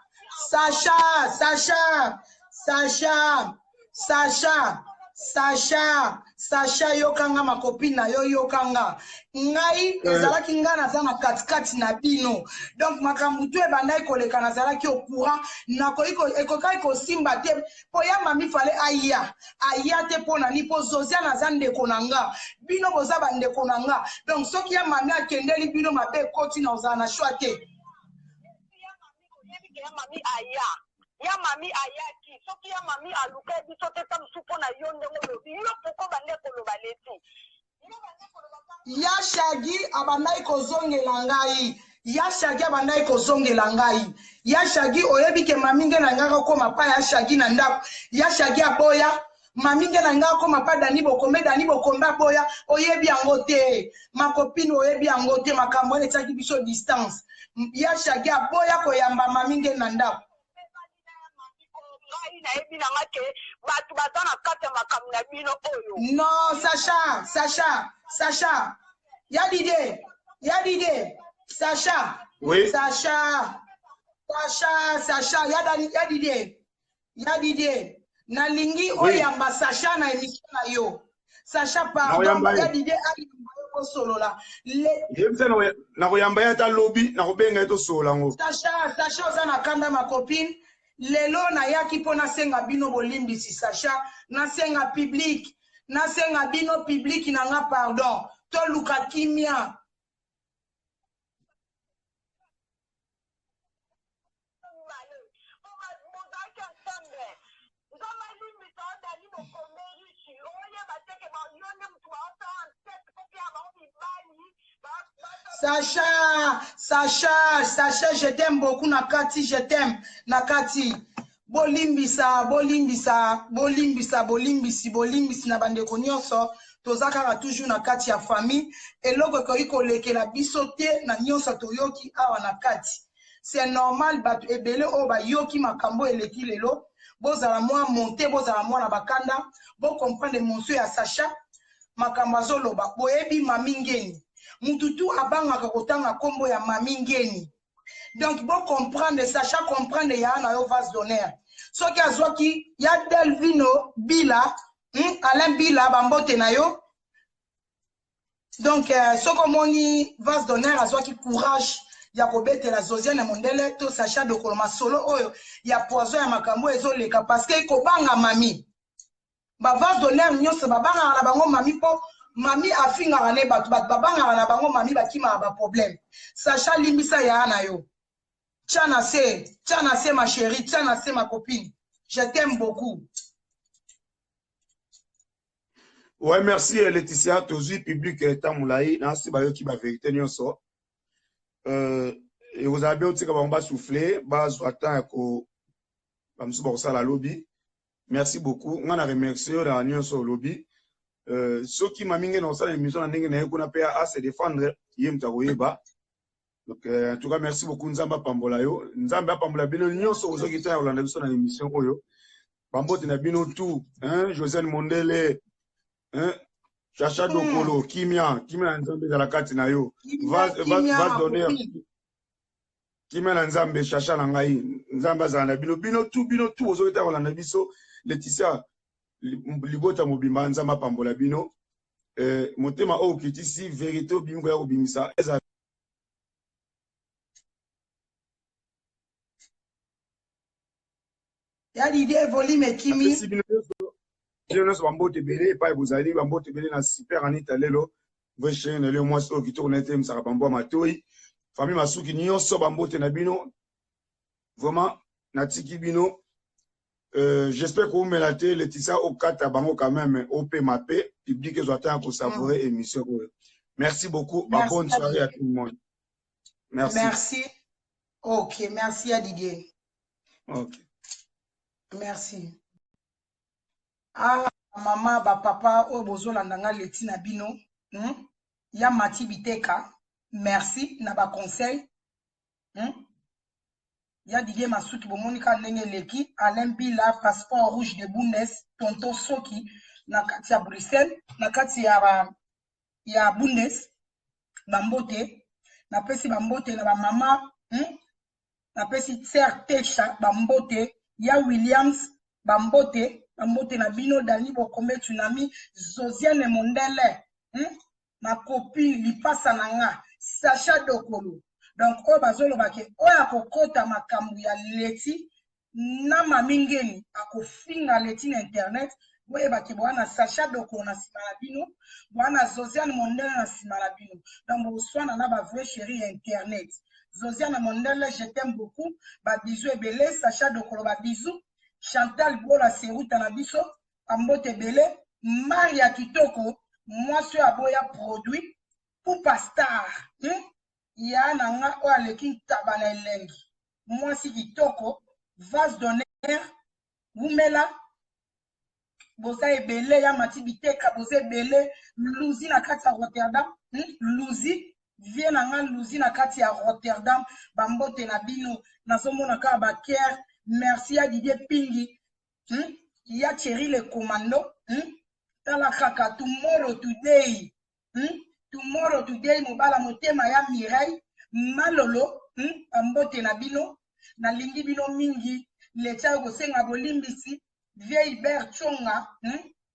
Sacha, Sacha, Sacha, Sacha, Sacha, Sacha, yokanga makopi na yo yokanga ngai ezalaki ngai naza na katikati na bino donc makambo tu ebandaki koleka nazalaki au courant nakoki ekokaki kosimba te mpo ya mami fale aya aya te mpo na nini mpo Zosiane aza ndeko na nga bino boza bandeko na nga donc soki ya mami akendeli bino mabe ekoti na ozala na choix te. Ya mami aya ya mami ayaki soki ya mami aluka biso te ta mosusu mpo na yo ndenge olobi yo poko bande koloba leti ya Shagi abandaki kozongela ngai ya Shagi abandaki kozongela ngai ya Shagi oyebi ke mami nge na ngai akokoma pa ya Shagi na ndako ya Shagi aboya mami nge na ngai akoma pa Dani Bokombe Dani Bokombe aboya oyebi yango te makopine oyebi yango te makambo wana etiaki biso distance ya Shagi aboya koyamba mami nge na ndako ngai nayebi na nga ke bato baza na kati ya makambo na bino oyo. Non, Sacha, Sacha, Sacha, ya Didier, ya Didier, Sacha, oui. Sacha, Sacha, Sacha, ya, Dani, ya Didier, ya Didier, nalingi Oui. oyamba Sacha na émission na yo. Sacha, pardon, Nakoyamba ye. ya Didier ayamba yo bosolola. Le, Yebisa nakoyamba ye ata lobi nakobenga ye tosolola yango. Sacha, Sacha oza na kanda ma copine. Lelo nayaki mpo nasenga bino bolimbisi Sacha, nasenga public, nasenga bino public na nga pardon. Toluka kimia. Bozalaki ensemble nzambe alimbisa yo dani bokombe riche oyeba te ke yo nde motu baosala en tete mpo ya bango mibali. Sacha, Sacha, Sacha, je t'aime beaucoup Nakati, je t'aime Nakati. Bolimbisa, bolimbisa, bolimbisa, bolimbisi, bolimbisi na bandeko nyonso. Toza kaka toujours na kati ya famille. Eloko ekoki kolekela biso te na nyonso toyoki awa na kati. C'est normal bato ebele oyo bayoki makambo eleki lelo. Bozala mwa monte, bozala mwa na bakanda, bo comprendre émotion ya Sacha. Makambo azoloba boyebi mami Ngeni mutu tu abangaka kotanga kombo ya mami Ngeni donc bo comprendre Sacha comprendre ya na yo vase d'honneur soki azwaki ya Delvino Bila Alain Bila bambote na yo donc soki omoni vase d'honneur azwaki courage ya kobetela Zosiane Mondele to Sacha Dokolo masolo oyo ya poison ya makambo ezoleka parce que kobanga mami ba vase d'honneur nyonso babangaka na bango mami mpo Mami afingaka ne bato, bato babangaka na bango mami, bakimaka ba problème. Sacha limbisa yaya na yo. Tia na se, tia na se ma chérie, tia na se ma copine. Je t'aime beaucoup. Ouais, merci eh, Laetitia, tozui public eh, temps molai, nasi bayoki ba vérité nyonso. Euh, ekozala bien otika bango basouffle, bazwa temps ya ko bamosusu bakosala lobi. Merci beaucoup. Nga na remercier yo na nyonso olobi. Euh, soki mami nge na kosala émission na ndenge na ye kuna mpe a se défendre, ye moto akoyeba. Donc, euh, en tout cas, merci beaucoup. Nzambe apambola yo. Nzambe apambola bino nyonso ozoki temps ya kolanda biso na émission oyo. Bambote na bino tout, hein, Josiane Mondele, hein, Chacha Dokolo, kimia, kimia na Nzambe ezala kati na yo. Va, va, va donner kimia na Nzambe, Chacha na ngai. Nzambe azala na bino. Bino tout, bino tout ozoki temps ya kolanda biso. Laetitia, libota mobimba, Nzambe apambola bino. Eh, motema oyo okitisi, verite obimi koya kobimisa ezala Ya Didier volume ekimi. Napesi bino nyonso bino nyonso bambote ebele epai bozali, bambote ebele na super Anita Lelo, vrai chérie na lelo, mwasi oyo kitoko na ye telemisaka bambwa matoi, famille Masuki nyonso bambote na bino vraiment, natiki bino euh, j'espère koumela te Laetitia okata bango quand même opema pe public ezwa temps ya kosavourer mm. émission oyo. Merci beaucoup, ba bonne soirée à tout le monde. Merci. Merci. Ok, merci à Didier. Ok. Merci. Ah, mama, ba papa, oyo bozolanda nga leti na bino. Hmm? Ya Mati Biteka, merci na ba conseil. Hmm? Ya Didier Masuki, bomoni kaka ndenge eleki. Alain Bila, passeport rouge de Bundes, tonton Soki, na kati ya Bruxelles, na kati ya ba, ya Bundes, bambote. Napesi bambote na ba mama, Napesi Sœur Tesha bambote, ya Williams bambote, bambote na bino Dani Bokombe Tsunami, Zosiane Mondele, Ma copine lipasa na nga Sacha Dokolo. Donc oyo bazoloba ke oyo akokota makambo ya Leti na Mami Ngeni akofinga Leti na internet, boyeba ke boa na Sacha Dokolo na sima na bino, boa na Zosiane Mondele na sima na bino. Donc boswana na ba vrai chérie ya internet. Zosiane Mondele, je t'aime beaucoup. Ba bisous ebele, Sacha Dokolo ba bisous. Chantal Bola Seruta na biso, ba mbote ebele. Maria Kitoko, mwasi oyo aboya produit, Pupa Star. Ya na nga oyo aleki ntaba na elengi. Mwasi kitoko, vase d'honneur, wumela. Boza ebele ya Mati Biteka, boza ebele. Luzi na kati ya Rotterdam, Luzi, vie na nga Luzi na kati ya Rotterdam, ba mbote na bino. Nazomona kaka ba cœur. Merci ya Didier Pingi, Ya Thierry le commando, Tala kaka tomorrow today, Tomorrow today mobala motema ya Mireille Malolo, Ba mbote na bino. Nalingi bino mingi. Letia kosenga bolimbisi. Vieille Bert Tshonga,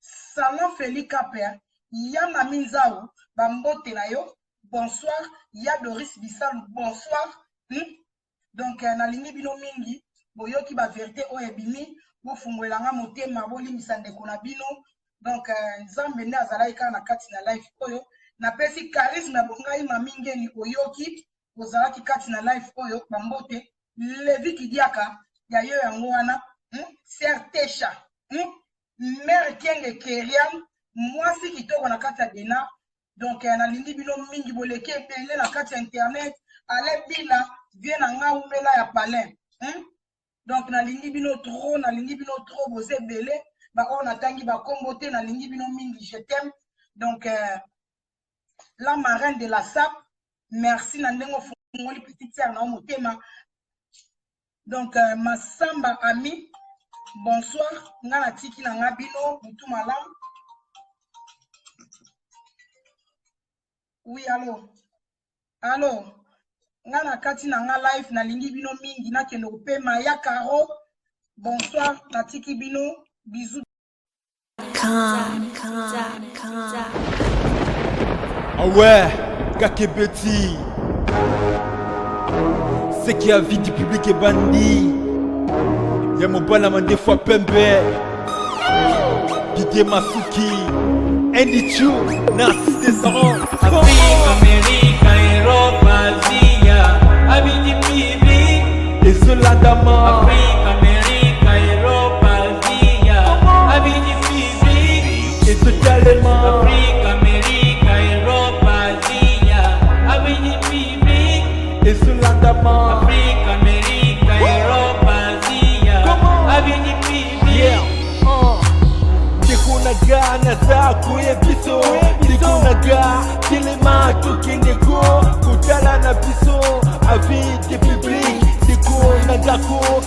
Salon Feli Kaper, ya Mami Nzau, ba mbote na yo. Bonsoir, ya Doris Bisalu, bonsoir. Donc, nalingi bino mingi. Boyoki ba vérité oyo ebimi, bofungolela nga motema, bolimbisa ndeko na bino. Donc, Nzambe nde azalaki kaka na kati na live oyo. Napesi charisme ya bongai Mami Ngeni, oyoki, ozalaki kati na live oyo, ba mbote. Levi Kidiaka, ya yo yango wana, Sœur Tesha, Mère Kenge Kerian, mwasi kitoko na kati ya Dena. Donc, nalingi bino mingi, boleki ebele na kati ya internet. Alain Bila, vie na nga umela ya palin. Donc, nalingi bino trop, nalingi bino trop, boza ebele. Ba oyo natangi ba kombo te, nalingi bino mingi, je t'aime. Donc, la marraine de la SAP, merci na ndenge ofungoli petite sœur na yo motema. Donc, Masamba Ami, bonsoir. Nga natiki na nga bino butu malamu. Oui, allo. Allo. Nga na kati na nga live, nalingi bino mingi, nakende kopema. Ya Caro, bonsoir, natiki bino, bisous. Ah ouais, Kakebeti. Ce qui a vie du public est bandit. Ya mobala mandefu pembe. Didier Masuki. Andy Chu, Narcisse Desarans. Afrique, Amérique, Europe, Asia, Avis public. Ezolandama. Afrique, Amérique, Europe, Asia, Avis public. Ezotalema. Afrique, Amérique, Europe, Asia, Avis public. Ezolandama. Afrique, Amérique, Europe, Asia, Avis public. Yeah. Ndeko na nga, naza koyebiso. Ndeko na nga, telema, tokende ko kotala na biso avis de public. Ndeko na nga ko.